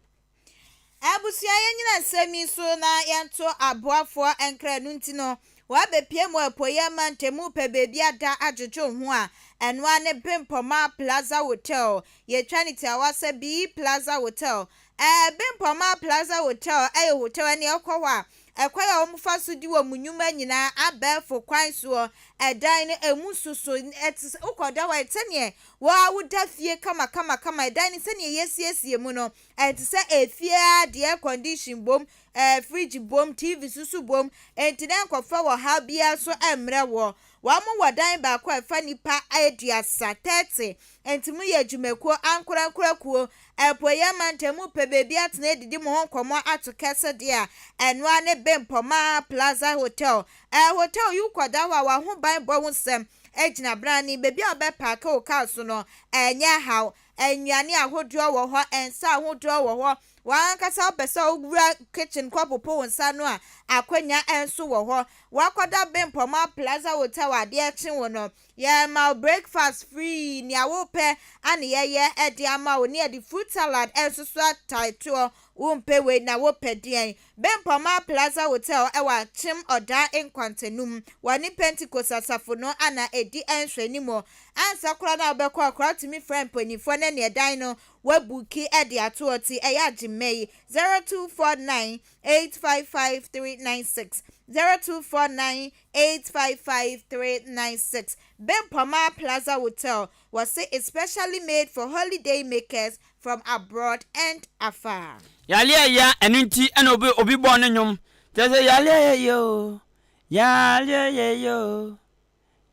Abusua yɛnyina nsɛm yi so na yɛnto aboafoɔ nkra ɛno nti no wabɛpie mu apueɛ mantam mu pɛ baabi ada adwodwo ho a ɛno ara ne Bempɔma Plaza Hotel yɛtwa ne tiawa sɛ B Plaza Hotel ɛɛ Bempɔma Plaza Hotel ɛyɛ hotel ɛne ɛkɔ hɔ a ɛkwan a wɔfa so di wɔn nnwuma nyinaa abɛɛfo kwan soɔ ɛdan no ɛmu soso ɛte sɛ wokɔda hɔ a ɛte sɛdeɛ wo ara woda fie kama kama kama ɛdan no sɛdeɛ yɛsiesie mu no Ɛte sɛ efie ara de air condition bom, ɛɛ fridge bom, TV nso so bom, enti na nkɔfa ɔhaw biara so mmrɛ woɔ. Wɔn wɔ dan baako a ɛfa nnipa aduasa, 30, enti mo yɛ adwumakuo, ankorankoro akuo, apueɛ mantam mu pɛ baabi atena adidi mo ho nkɔmmɔ ato kɛse deɛ a, ɛno ara ne Bempɔmaa Plaza Hotel. Ɛɛ hotel yi wokɔda hɔ a w'ahobanbɔ ho nsɛm gyina brane, baabi a wobɛpaake wo car so no ɛnyɛ haw. Nnuane ahodoɔ wɔ hɔ, nsa ahodoɔ wɔ hɔ. W'ankasa wopɛ sɛ wowura kitchen kɔpopo wo nsa ano a, akwannya nso wɔ hɔ. Woakɔda Bempɔma Plaza Hotel a adeɛ kye wo no, yɛma wo breakfast free, nea wopɛ ne yɛyɛ de ama wo, ne yɛde fruit salad nso so ataetoɔ. Wompɛ wei na wopɛ deɛn? Bempɔma Plaza Hotel wɔ Akyem Ɔdaa Nkwantanum. Wɔne Pentekoste Asafo no na ɛdi nhwɛanimu. Ansa koraa na wobɛkɔ a, koraa tumi frɛ mpanimfoɔ na neɛ dan no woabuki de ato hɔ ti ɛyɛ agye mmɛ yi, 0249 855 396, 0249 855 396. Bempɔma Plaza Hotel, wɔse it's specially made for holiday makers from abroad and afar. Yale ɛya ɛno nti ɛna obi obi bɔɔ ne nnwom kyerɛ sɛ yale ɛyɛ o yale ɛyɛ o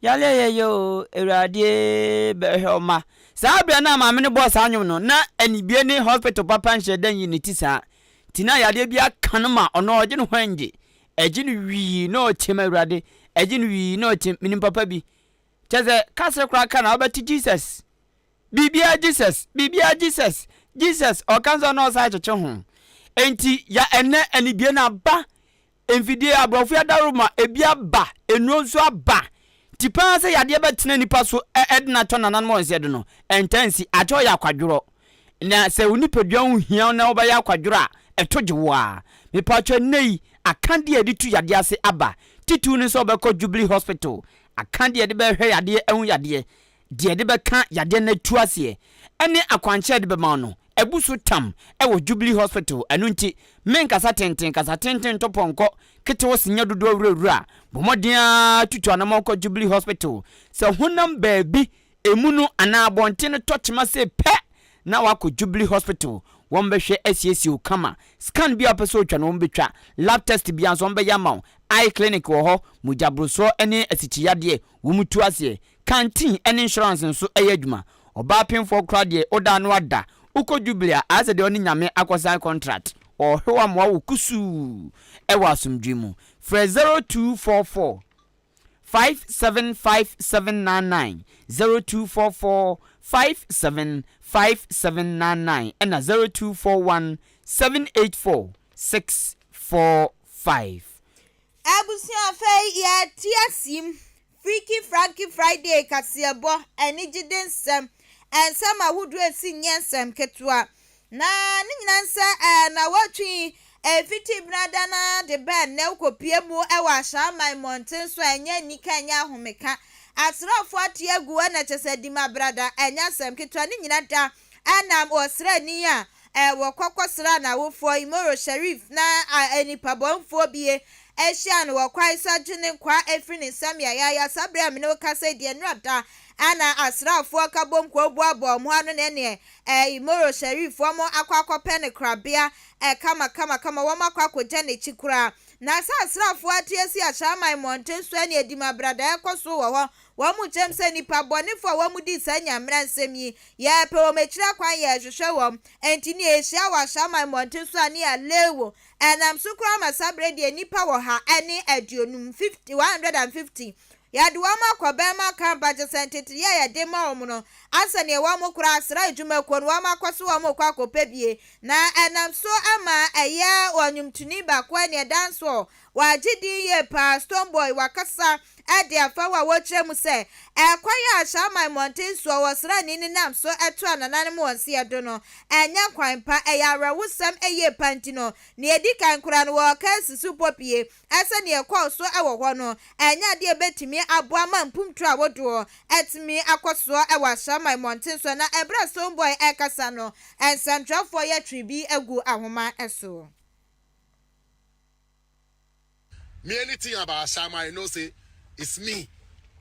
yale ɛyɛ o awurade bɛhwɛ ɔma saa berɛ no a maame no bɔɔ saa nnwom no na anibie ne hospital papa nhyɛ da nyi ne ti saa nti na yadeɛ bi aka no ma ɔno ɔgye ne ho ɛngye ɛgye no wii na ɔkyɛm awurade ɛgye no wii na ɔkyɛm menim papa bi kyɛ sɛ kase koraa ka na wobɛte Jesus Biribiara Jesus, biribiara Jesus, Jesus, ɔka nso a na ɔsan kyekye ho. Enti ya ɛnnɛ anibie no aba, mfidie aborɔfo yi adaworo ma ebi aba, nnuro nso aba. Nti paa sɛ yadeɛ bɛtena nipa so ɛde no atɔ nananom wɔn nsa do no, ɛntaa nsi, akyɛ ɔyɛ akwadworɔ. Na sɛ wo nipadua ho hia wo na wobɛyɛ akwadworɔ a, ɛto gye wo ara. Mepaatwɔ ɛnnɛ yi, akadeɛ a yɛde tu yadeɛ ase aba, titiriw ne sɛ wobɛkɔ Jubilee Hospital, akadeɛ a yɛde bɛhwɛ yadeɛ ahu yadeɛ, deɛ ɛde bɛka yadeɛ no atu aseɛ, ne akwankyerɛ a ɛde bɛma wo no, Abu so tam wɔ Jubilee Hospital, ɛno nti menkasa tenten, kasa tenten to pɔnkɔ ketewa sinya dodoɔ wurawura. Bɔ mmɔden ara tutu anamɔn kɔ Jubilee Hospital. Sɛ honam baabi, emu no anaa abɔnten no tɔ kyema sei pɛ na woakɔ Jubilee Hospital, wɔbɛhwɛ asiesie wo kama. Scan bi a wopɛ sɛ wotwa no wɔbɛtwa, lab test biara nso wɔbɛyɛ ama wo. Eye clinic wɔ hɔ, mogyaborosoɔ ne asikyiyadeɛ wɔtu aseɛ. Canteen ne insurance nso yɛ adwuma. Ɔbaa pemfoɔ koraa deɛ woda ano ada. Wokɔ Jubilee a, ayɛ sɛ deɛ ɔne Nyame akɔsan contract. Ɔɔhwɛ wo ama woawo kusuu wɔ asomdwoe mu. Frɛ 0244 575799, 0244 575799 ɛna 0241 784 645. Abusua afei yɛte asim, Freaky Franky Friday kaseɛbɔ, anigyede nsɛm, nsɛm ahodoɔ a ɛsi nyɛ nsɛm ketewa. Na ne nyinaa nsɛ ɛɛ nawɔtwe yi ɛfiti benada no ara de ba ɛnnɛ wokɔpue mu wɔ Ahyɛaman mmɔnten so a ɛnyɛ anika ɛnyɛ ahomeka. Asraafoɔ ate agu hɔ na kyerɛ sɛ Dimabrada ɛnyɛ asɛm ketewa ne nyina da ɛnam ɔsraani a Wɔkɔ kɔsraa n'awofoɔ, Imoro Sharif na nipabɔnfoɔ bi hyiaa no wɔ kwan so agye ne nkwa afiri ne nsam yayaaya. Saa berɛ a me ne wo kasa yi deɛ, nnora da na asraafoɔ ka bom kɔ boaboa wɔn ho ano na ɛneɛ Imoro Sharif wɔn akɔ akɔpɛ no korabea kama kama kama, wɔn akɔ akɔgya n'akyi koraa. Na sɛ asraafoɔ ate asi Ashaiman mmɔnten so ɛne adimabrada ɛrekɔ so wɔ hɔ Wɔkyerɛm sɛ nnipa bɔnefo a wɔdii saa nyammera nsɛm yi, yɛrepɛ wɔn akyiri akwan, yɛrehwehwɛ wɔn. Enti nea ehyia wɔ Ashaiman mmɔnten so a ne Alewo nam so koraa ma saa bere deɛ nnipa wɔ ha ne aduonum, 50, 150. Yɛde wɔn akɔ Burma camp a kyerɛ sɛ nteteyɛ a yɛde ma wɔn no asɛ nea wɔn koraa asra adwumakuo no wɔn akɔ so wɔn rekɔ akɔpɛ bie na ɛnam so ama ɛyɛ ɔnwomtoni baako a nea dancehall Wagye din yie paa, Stonebwoy wakasa de afa ho a wɔkyerɛ mu sɛ, ɛkwan a Ashaiman mmɔnten soɔ wɔ sraani no nam so to anananom wɔn seɛ do no, ɛnyɛ kwan pa, ɛyɛ awerɛhosɛm yie paa nti no, nea ɛdi kan koraa no wɔreka asi so popie sɛ nea ɛkɔɔ so wɔ hɔ no, ɛnyɛ adeɛ a ɛbɛtumi aboa ma mpuntuo ahodoɔ atumi akɔ soɔ wɔ Ashaiman mmɔnten soɔ na ɛberɛ a Stonebwoy rekasa no, nsɛntwerɛfoɔ yɛ twee bi gu ahoma so. Me anything about Ashama, I know say it's me.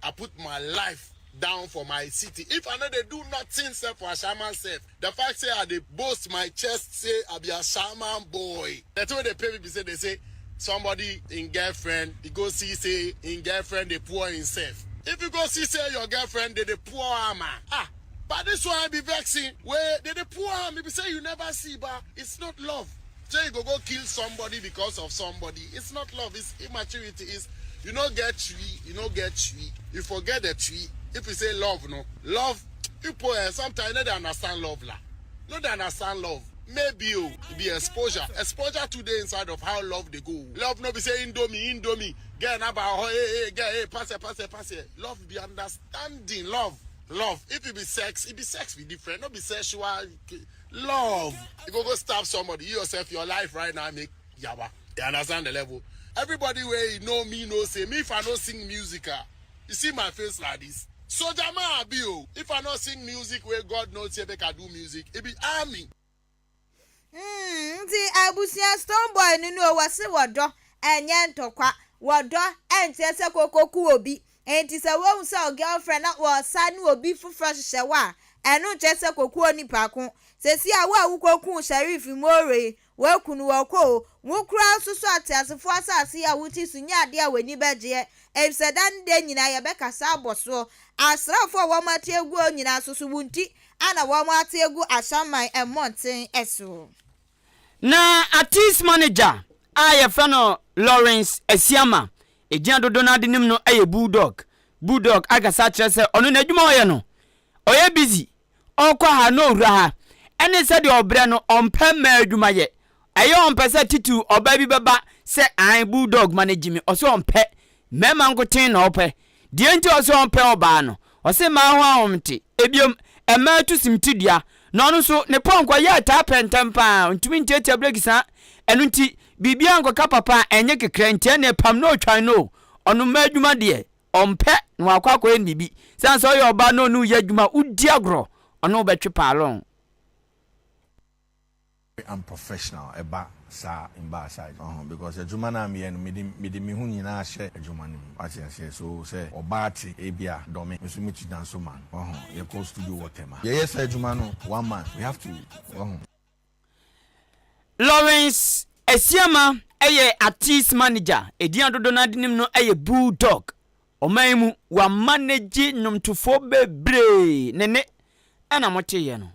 I put my life down for my city. If I know they do nothing self for Ashama self, the fact say I they boast my chest say I be Ashama boy. That's what they pay me be say they say somebody in girlfriend, he go see say in girlfriend they poor himself. If you go see say your girlfriend they they poor ama ah. But this one be vexing where they dey poor am e be say you never see but it's not love. Say you go go kill somebody because of somebody it's not love it's immaturity it's you no get tree you no get tree you forget the tree if you say love no love people eh sometimes you no dey understand love la no dey understand love maybe o e be exposure exposure too dey inside of how love dey go love no be say indomie indomie girl na ba ho hey hey girl hey pass here pass here pass here love be understanding love Love if e be sex e be sex be different no be sexual love you go go stab somebody you yourself your life right now make yawa you understand the level everybody wey know me know say me if I no sing music ah you see my face like this soldier man I be o if I no sing music wey God know say make I do music e be army. Mm, nti abusua Stonebwoy no no wɔse wɔdɔ ɛnyɛ ntɔkwa, wɔdɔ ɛnkyerɛ sɛ kɔkɔku obi, nti sɛ wohu sɛ wo girlfriend na wɔsa ne obi foforɔ hyehyɛ wo a, ɛno nkyerɛ sɛ kɔku onipa ko. Sɛsi a wo a wokɔkuu Sharif Moro yi, woaku no wɔkɔ o, wo koraa nso so ateasefoɔ asase yi a wote so nyɛ adeɛ a w'ani bɛgyeɛ, efisɛ da ne da nyinaa yɛbɛkasa abɔ soɔ. Asraafoɔ a wɔate aguo nyinaa nso so wo nti a na wɔate agu Ahyɛnman mmɔnten so. Na artiste manager a yɛfrɛ no Lawrence Asiamah, edin a dodoɔ no ara de nim no yɛ Bulldog. Bulldog akasa akyerɛ sɛ ɔno n'adwuma a ɔyɛ no, ɔyɛ busy, ɔkɔ ha na ɔwura ha, ɛne sɛdeɛ ɔbrɛ no, ɔmpɛ mmaa adwuma yɛ. Ɛyɛ ɔmpɛ sɛ titiriw ɔbaa bi bɛba sɛ ae Bulldog manage me, ɔse ɔmpɛ. Mmarima nkoten na ɔpɛ. Deɛ nti a ɔse ɔmpɛ ɔbaa no, ɔse mmaa ho ahomte. Ebiom, mmaa tu simtidua, na ɔno nso ne pɔnkɔ yɛ taa pɛ ntɛm paa, ɔntumi ntiatia breki saa. Ɛno nti, biribiara nkɔka papa a, ɛnyɛ kekrɛ, nti ɛnneɛ pam na ɔtwan no o. Ɔno mmaa adwuma deɛ, ɔmpɛ na wakɔ akɔyɛ no biribi. Sane sɛ ɔyɛ ɔbaa na ɔne wo yɛ adwuma a, wodi agorɔ, ɔne wo bɛtwe paalon. Unprofessional ɛba saa mbaa side ɔho because adwuma no a meyɛ no mede mede me ho nyinaa hyɛ adwuma no mu wate aseɛ so sɛ ɔbaa te ebia dɔ me me nso me gyina so ma no ɔho yɛkɔ studio wɔ Tema yɛyɛ saa adwuma no one month we have to ɔho. Lawrence Asiamah yɛ artiste manager, edin a dodoɔ no ara de nim no yɛ Bull Dogg. Ɔman yi mu, wamanegye nnwomtofoɔ bebree, ne nne na moteeɛ no.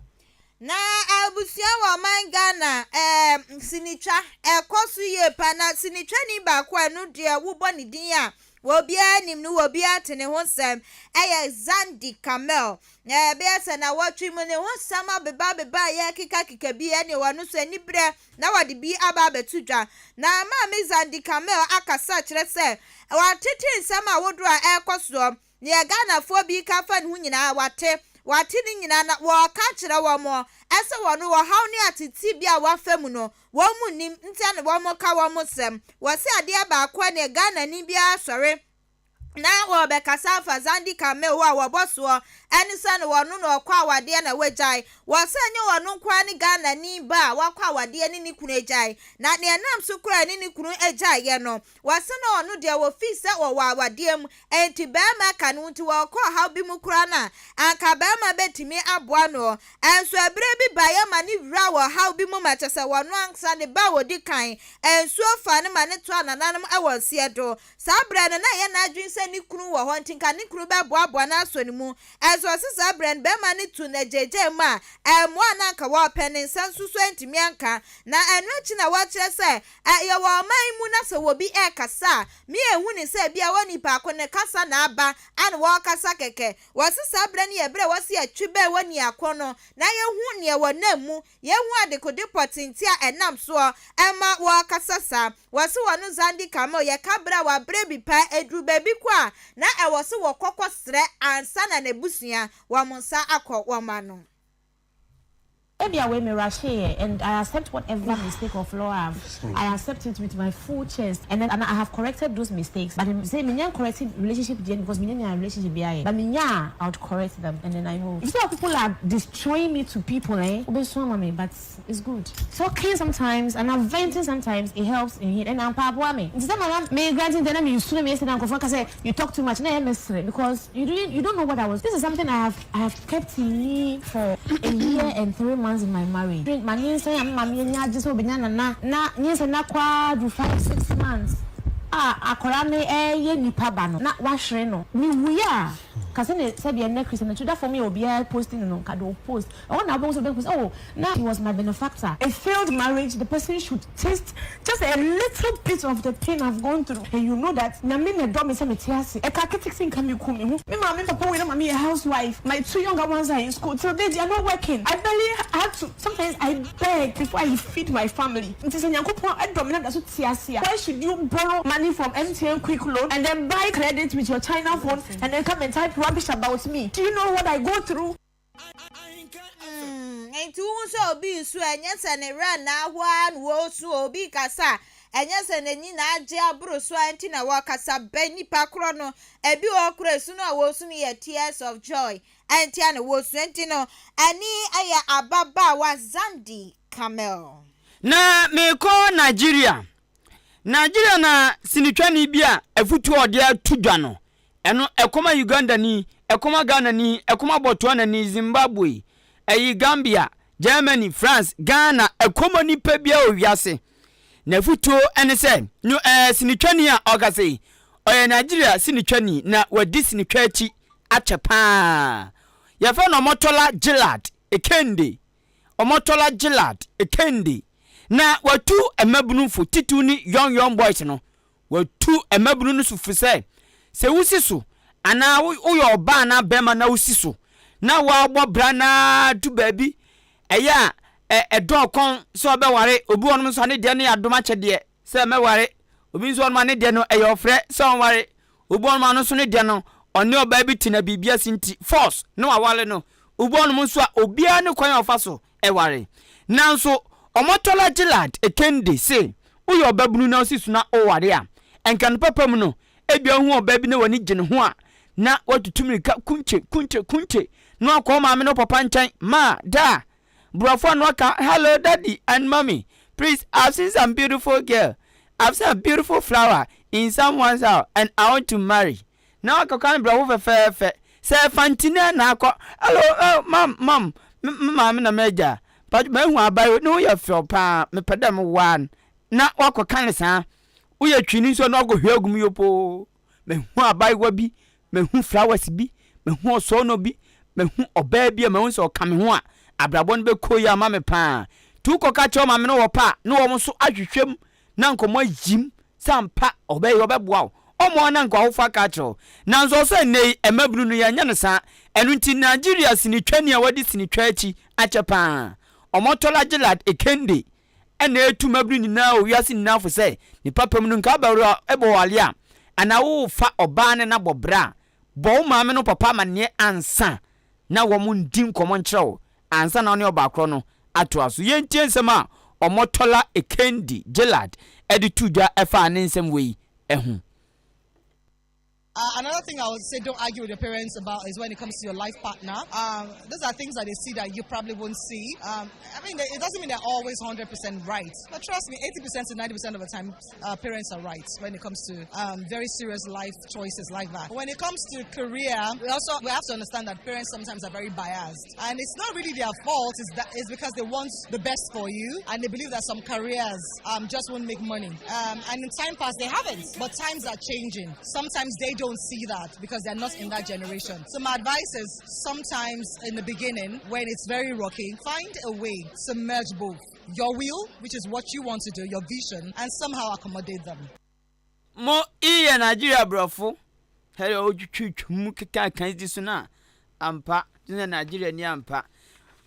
Na abusua wɔ ɔman Ghana ɛɛm sinitwa ɛkɔ so yie paa na sinitwani baako a ɛno deɛ wobɔ ne din a obiara nim no obiara te ne ho nsɛm ɛyɛ Zandi Kamel na ɛbɛyɛ sɛ nawɔtwe mu ne ho nsɛm abeba abeba a yɛkekakeka bi ɛne ɔno nso aniberɛ na wɔde bi aba abɛto dwa. Na Maame Zandi Kamel akasa kyerɛ sɛ watete nsɛm ahodoɔ a ɛrekɔ soɔ, deɛ Ghanafoɔ bi reka afa ne ho nyinaa wate, wate ne nyinaa na wɔreka akyerɛ wɔn sɛ wɔn ɔhaw ne atetee bi a wɔafa mu no wɔn nnim nti na wɔreka wɔn nsɛm. Wɔse adeɛ baako a neɛ Ghanani biara sɔre na wɔrebɛkasa afa Zandi Kamel ho a wɔbɔ soɔ ɛne sɛ no wɔno na ɔkɔ awadeɛ na wagyae. Wɔ sɛ ɛnyɛ ɔno nko ara ne Ghanani ba a wakɔ awadeɛ ne ne kunu agyae. Na deɛ ɛnam so koraa ne ne kunu agyaeɛ no, wɔse na ɔno deɛ wɔfii sɛ wɔwɔ awadeɛ mu enti barima ka ne ho nti wɔrekɔ ɔhaw bi mu koraa no a anka barima bɛtumi aboa noɔ. Nso ɛberɛ bi baeɛ ma ne wuraa wɔ ɔhaw bi mu ma kyerɛ sɛ wɔno ankasa ne ba a ɔdi kan nsuo faa no ma ne toaa nananom wɔ nseɛ do. Saa berɛ no, na ɛyɛ n'adwene sɛ ne kunu wɔ hɔ nti nka ne kunu bɛboaboa no asɔ ne mu. Nanso ɔse saa berɛ no, barima no tu no agyaagyaa mu a, mmoa a na anka wɔrepɛ ne nsa nso so antumi anka. Na ɛno akyi na wɔkyerɛ sɛ, yɛwɔ ɔman yi mu na sɛ obi rekasa a, me yɛnhu no sɛ ebia wɔ nipa ko no kasa na aba ana wɔrekasa kɛkɛ. Wɔse saa berɛ no yɛ berɛ a wɔse yɛtwe bɛn wɔ niako no na yɛhu neɛ wɔnam mu, yɛhu adekode pɔtee nti a ɛnam soɔ ma wɔrekasa saa. Wɔse wɔno Zandi Kamel yɛka berɛ a wabrɛ bi paa ɛduru baabi ko a na ɛwɔ se wɔkɔ kɔ srɛ ansa na n'abusua wɔn nsa akɔ wɔn ano. Ebia wei me rushee yɛ and I accept whatever mistake of law I've I accept it with my full chest and then and I have corrected those mistakes but me say me nya correcti relationship deɛ because me nya nyaa relationship biara yɛ but me nya a I would correct them and then I know you see how people are destroying me to people eh wobɛsu ama me but It's good talking sometimes and venting sometimes it helps in healing ɛna ampa aboa me nti sɛ ma na me granting deɛ na me su na me yɛ sɛ na nkurɔfoɔ ka sɛ you talk too much na ɛyɛ me sere because you didn't you don't know what I was this is something I have I have kept in me for a year and 3 months in my marriage ma nyinsɛn a me maame ani agye sɛ obenya nana na nyinsɛn no akɔ ara duru 5 6 months a akwadaa no ɛyɛ nipa ba no na wahwere no me wuiɛ a ka sɛ ne sɛdeɛ nnɛ Christian atwida fam yɛ obiara posting no nka de o post ɛhɔ na wobɛhu sɛ wobɛhu sɛ oh na he was my benefactor. A failed marriage the person should taste just a little bit of the pain I've gone through and you know that Nyame na ɛdɔ me sɛ mete ase. Ɛka ketekete nka me ku me ho. Me maame papa wei na maame yɛ housewife my two younger ones are in school till date they are not working I barely had to sometimes I beg before I feed my family nti sɛ Nyankopɔn dɔ me na meda so te ase a why should you borrow money from MTN quick loan and then buy credit with your China phone and then come and type rubbish about me do you know what I go through? Enti wohu sɛ obi resu a, ɛnyɛ sɛ ne werɛ na aho ara na ɔresu o, obi rekasa a, ɛnyɛ sɛ n'ani na agye aboro so ara nti na ɔrekasa. Bɛ nipa korɔ no, ebi wɔ hɔ koraa esu no a wɔresu no yɛ tears of joy nti a na wɔresu. Enti no, ɛne yɛ ababaawa Zandi Kamel. Na merekɔ Nigeria. Nigeria na sinitwani bi a afutuo a ɔde ato dwa no, Ɛno ɛkɔma Ugandani, ɛkɔma Ghanani, ɛkɔma Botswanani, Zimbabwe, ɛyi Gambia, Germany, France, Ghana, ɛkɔma nipa biara wɔ wiase. N'afutuo ɛne sɛ, no ɛɛ sinitwani a ɔkasa yi, ɔyɛ Nigeria sinitwani na wadi sinitwa akyi akyɛ paa. Yɛfrɛ no Omotola Gillard Ekende. Omotola Gillard Ekende. Na watu mmabunu fo titiriw ne young young boys no. Wɔatu mmabunu no so fo sɛ, sɛ wusi so anaa woyɛ ɔbaa anaa barima na wusi so na woabɔ bra na du baabi, ɛyɛ a ɛdɔ kɔn sɛ ɔbɛware. Obi wɔ nom nso a ne deɛ no yɛ adom akyɛdeɛ sɛ mɛware. Obi nso wɔ nom a ne deɛ no ɛyɛ ɔfrɛ sɛ ɔnware. Obi wɔ nom a ɔno nso ne deɛ no ɔne ɔbaa bi te na biribi asi nti force na waware no. Obi wɔ nom nso a obiara ne kwan a ɔfa so ware. Nanso Omotola Gillard Ekende se woyɛ ɔbabunu na wosi so na woware a, ɛnka no papa mu no, ebia wuhu ɔbaa bi na w'ani gye ne ho a, na woatutu mmirika kunkye, kunkye, kunkye, na woakɔ wo maame ne wo papa nkyɛn, Ma, Da! Borɔfo a na waka hello daddy and mommy please I've seen some beautiful girl I've seen a beautiful flower in someone's house and I want to marry na wakɔka no borɔfo fɛfɛɛfɛ sɛ ɛfa na akɔ hello oh, mom mom me maame na m'agya mahu abayewa ne ho yɛ fɛw paa mepɛ dɛ mewaa no na wakɔka no saa woyɛ twini nso na wakɔhwie agu mu yopoo mahu abayewa bi Mahu flowers bi, mahu ɔsɔɔnɔ bi, mahu ɔbaa bi a mahu sɛ ɔka me ho a, abrabɔ no bɛkɔ yie ama me paa. Nti wokɔka kyerɛ wo maame ne wo papa a, ne wɔn nso ahwehwɛ mu na nka wɔn ayim sɛ ampa ɔbaa yi ɔbɛboa wo. Ɔmmoa wo na nka w'awofo aka akyerɛ wo. Nanso ɔsɛ nnɛ yi mmabunu no yɛnyɛ no saa. Ɛno nti Nigeria sinitwani a wadi sinitwa akyi akyɛ paa, Omotola Gillard Ekende, na etu mmabunu nyinaa wɔ wiase nyinaa fo sɛ, ne papa mu no, nka wobɛware a, bɔ ware a, anaa worefa ɔbaa ne no abɔ bra a, bɔ wo maame ne wo papa amanneɛ ansa na wɔndi nkɔmmɔ nkyerɛ wo ansa na wo ne ɔbaa korɔ no atoa so. Yɛntie nsɛm a Omotola Ekendi Gillard de too dwa faa ne nsɛm wei ho. Uh, another thing I would say don't argue with your parents about is when it comes to your life partner. Um, those are things that they see that you probably won't see. Um, I mean, it doesn't mean they're always 100% right. But trust me, 80% to 90% of the time, uh, parents are right when it comes to um, very serious life choices like that. When it comes to career, we also we have to understand that parents sometimes are very biased. And it's not really their fault, it's, that, it's because they want the best for you and they believe that some careers um, just won't make money. Um, and in time past, they haven't. But times are changing. Sometimes they don't see that because they're not in that generation. So my advice is sometimes in the beginning, when it's very rocky, find a way to merge both your will, which is what you want to do, your vision, and somehow accommodate them. Mo iyɛ Nigeria brɔfo hɛrɛ ɔtwitwitwi mu keka di so no a ampa te sɛ Nigeria ni ampa.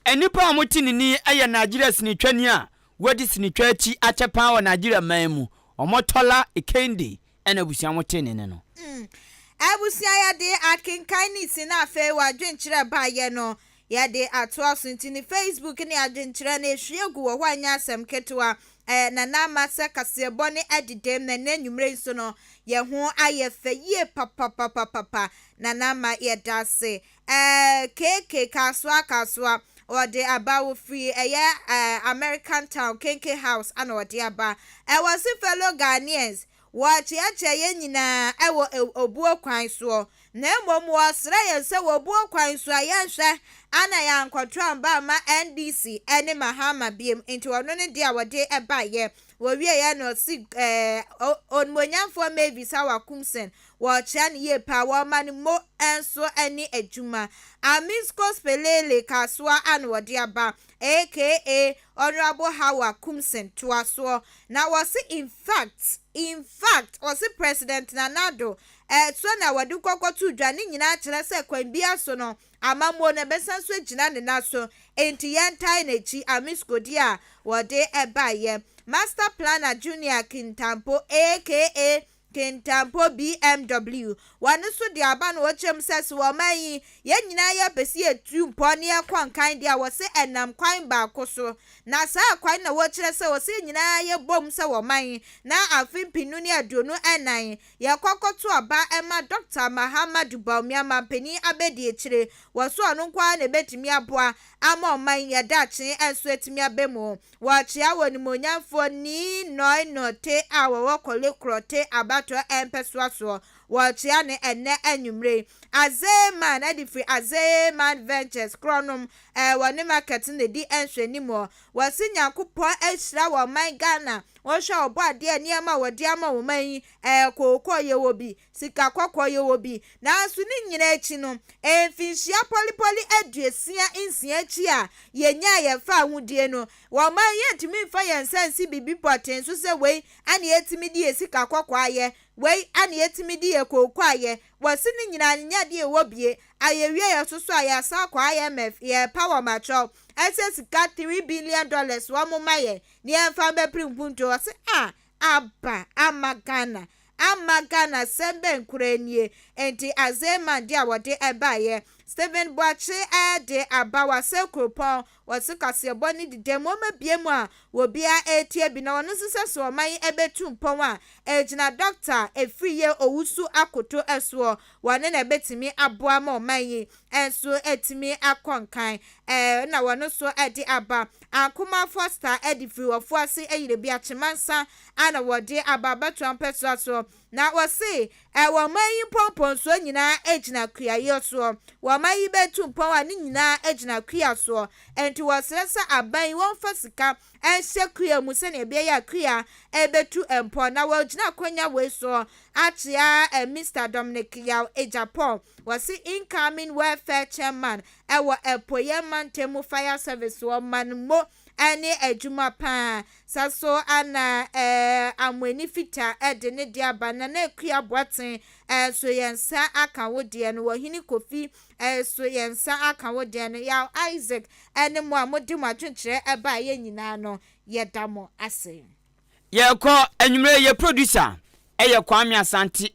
Nnipa a wɔte ne ni yɛ Nigeria sinitwani a wadi sinitwa akyi akyɛ paa wɔ Nigeria man mu, Omotola Ekeinde ɛna abusua wɔte ne ne no. Abusua yɛde akenkan ne si na afei w'adwenkyerɛ baeɛ no yɛde atoa so nti ne Facebook ne adwenkyerɛ no ehwie gu wɔ hɔ a nyɛ asɛm ketewa. Ɛɛ Nana Ama sɛ kaseɛbɔ ne adidam na ɛnɛ anwummerɛ yi nso no yɛn ho ayɛ fɛ yie papapapapa. Nana Ama yɛda ase. Ɛɛ KK Kasoa Kasoa ɔde aba wɔfiri ɛyɛ ɛɛ American Town KK House ana ɔde aba. Ɛwɔ se fellow Ghanaians wɔkyeakyea yɛn nyinaa ɛwɔ obuo kwan soɔ na mmom wɔsrɛ yɛn sɛ wɔ obuo kwan so a yɛnhwɛ ana yɛankɔto amba ama NDC ne Mahama biem nti ɔno ne deɛ a wɔde ɛbaeɛ wɔwieɛ no ɔsi ɛɛ onimuonyamfoɔ Mavis Hawa Koomson wɔkyea no yie paa wɔma no mo nso ne adwuma Amisco Spelele Kasoa ana wɔde aba aka Honourable Hawa Koomson toa soɔ na wɔsi in fact in fact wɔsi President Nana Addo ɛso na wɔde kɔkɔto dwa ne nyinaa kyerɛ sɛ kwan bia so no amammuo no ɛbɛsan so gyina ne nan so nti yɛntae n'akyi Amisco di a wɔde ɛbaeɛ Master Planner Junior Kintampo aka Kintampo BMW wɔn nso de aba no wɔkyerɛ mu sɛ sɛ wɔn yi yɛn nyinaa yɛpɛ sɛ yɛtu mpɔ ne yɛkɔ nkan deɛ a wɔsɛ ɛnam kwan baako so na saa kwan na wɔkyerɛ sɛ wɔsɛ nyinaa yɛbɔ mu sɛ wɔman na afe 2024 yɛkɔkɔto aba ɛma Dr. Mahamudu Bawumia mampanin abɛdi akyire wɔ so ɔno nko ara na ebɛtumi aboa ama ɔman yɛ daakye nso atumi aba mu. Wɔkyea wɔ nimonyamfoɔ nii nɔe nɔte a wɔwɔ Korle Klottey abatoɔ mpɛsoa soɔ wɔkyea ne ɛnɛ anwummere Azeman ɛde firi Azeman Ventures korɔnom ɛɛ wɔ ne market na edi nhwɛnim hɔ wɔsi Nyankopɔn ahyira wɔ ɔman Ghana wɔhwɛ ɔbɔ adeɛ nneɛma a wɔde ama wɔn man yi ɛɛ kookoo yɛwɔ bi sika kɔkɔɔ yɛwɔ bi nanso ne nyinaa akyi no mfinhyia pɔlipɔli 66 akyi a yɛnya yɛn fa ahodie no wɔn man yɛntumi nfa yɛn nsa nsi biribi pɔtee nso sɛ wei ana yɛtumi de yɛ sika kɔkɔɔ ayɛ wei ana yɛtumi de yɛ kookoo ayɛ wɔsi ne nyinaa ne nyadeɛ ɛwɔ bie ayɛwie yɛ soso a yɛasa akɔ IMF yɛ pa wɔ makyɛw ɛsɛ sika $3 billion wɔn mo ma yɛ ne yɛmfa mbɛpere mpuntuo wɔsi a aba ama Ghana ama Ghana sɛm bɛn koraa nie nti Azeman de a wɔde ɛbaeɛ. Stephen Boakye de aba Wase kuropɔn wɔse kaseɛbɔ ne deda mu ɔma bie mu a wɔbia ɛretie bi na ɔno nso sɛ so ɔman yi ɛbɛtu mpɔn a ɛgyina Dɔkta Afriyie Owusu Akoto soɔ wɔne na ɛbɛtumi aboa ma ɔman yi nso atumi akɔ nkan na wɔno nso de aba. Ankoma Foster de firi Wɔfoase Ayire bi Akyemansa ana wɔde aba abatoa mpɛsoa soɔ na wɔse wɔ ɔman yi mpɔmpɔnsoɔ nyinaa gyina kuayɛ soɔ. Wɔ ɔman yi bɛtu mpɔn a ne nyinaa gyina kua soɔ. Enti wɔsrɛ sɛ aban yi wɔmfa sika nhyɛ kua mu sɛnea ɛbɛyɛ a kua ɛbɛtu mpɔn. Na wɔgyina akwanya wei soɔ akyea Mister Dominic Yaw Agyapong, wɔse incoming welfare chairman ɛwɔ Apueɛ Mantam mu Fire Service wɔ Manmo ne adwuma paa. Sa so na Amoani Fita de ne deɛ aba. Nana Akua Boateng nso yɛn nsa aka wo deɛ no. Ɔhene Kofi nso yɛn nsa aka wo deɛ no. Yaw Isaac ne mo a mode mo adwenkyerɛ baeɛ nyinaa no, yɛda mo ase. Yɛrekɔ anwummerɛ yɛ producer yɛ Kwame Asante.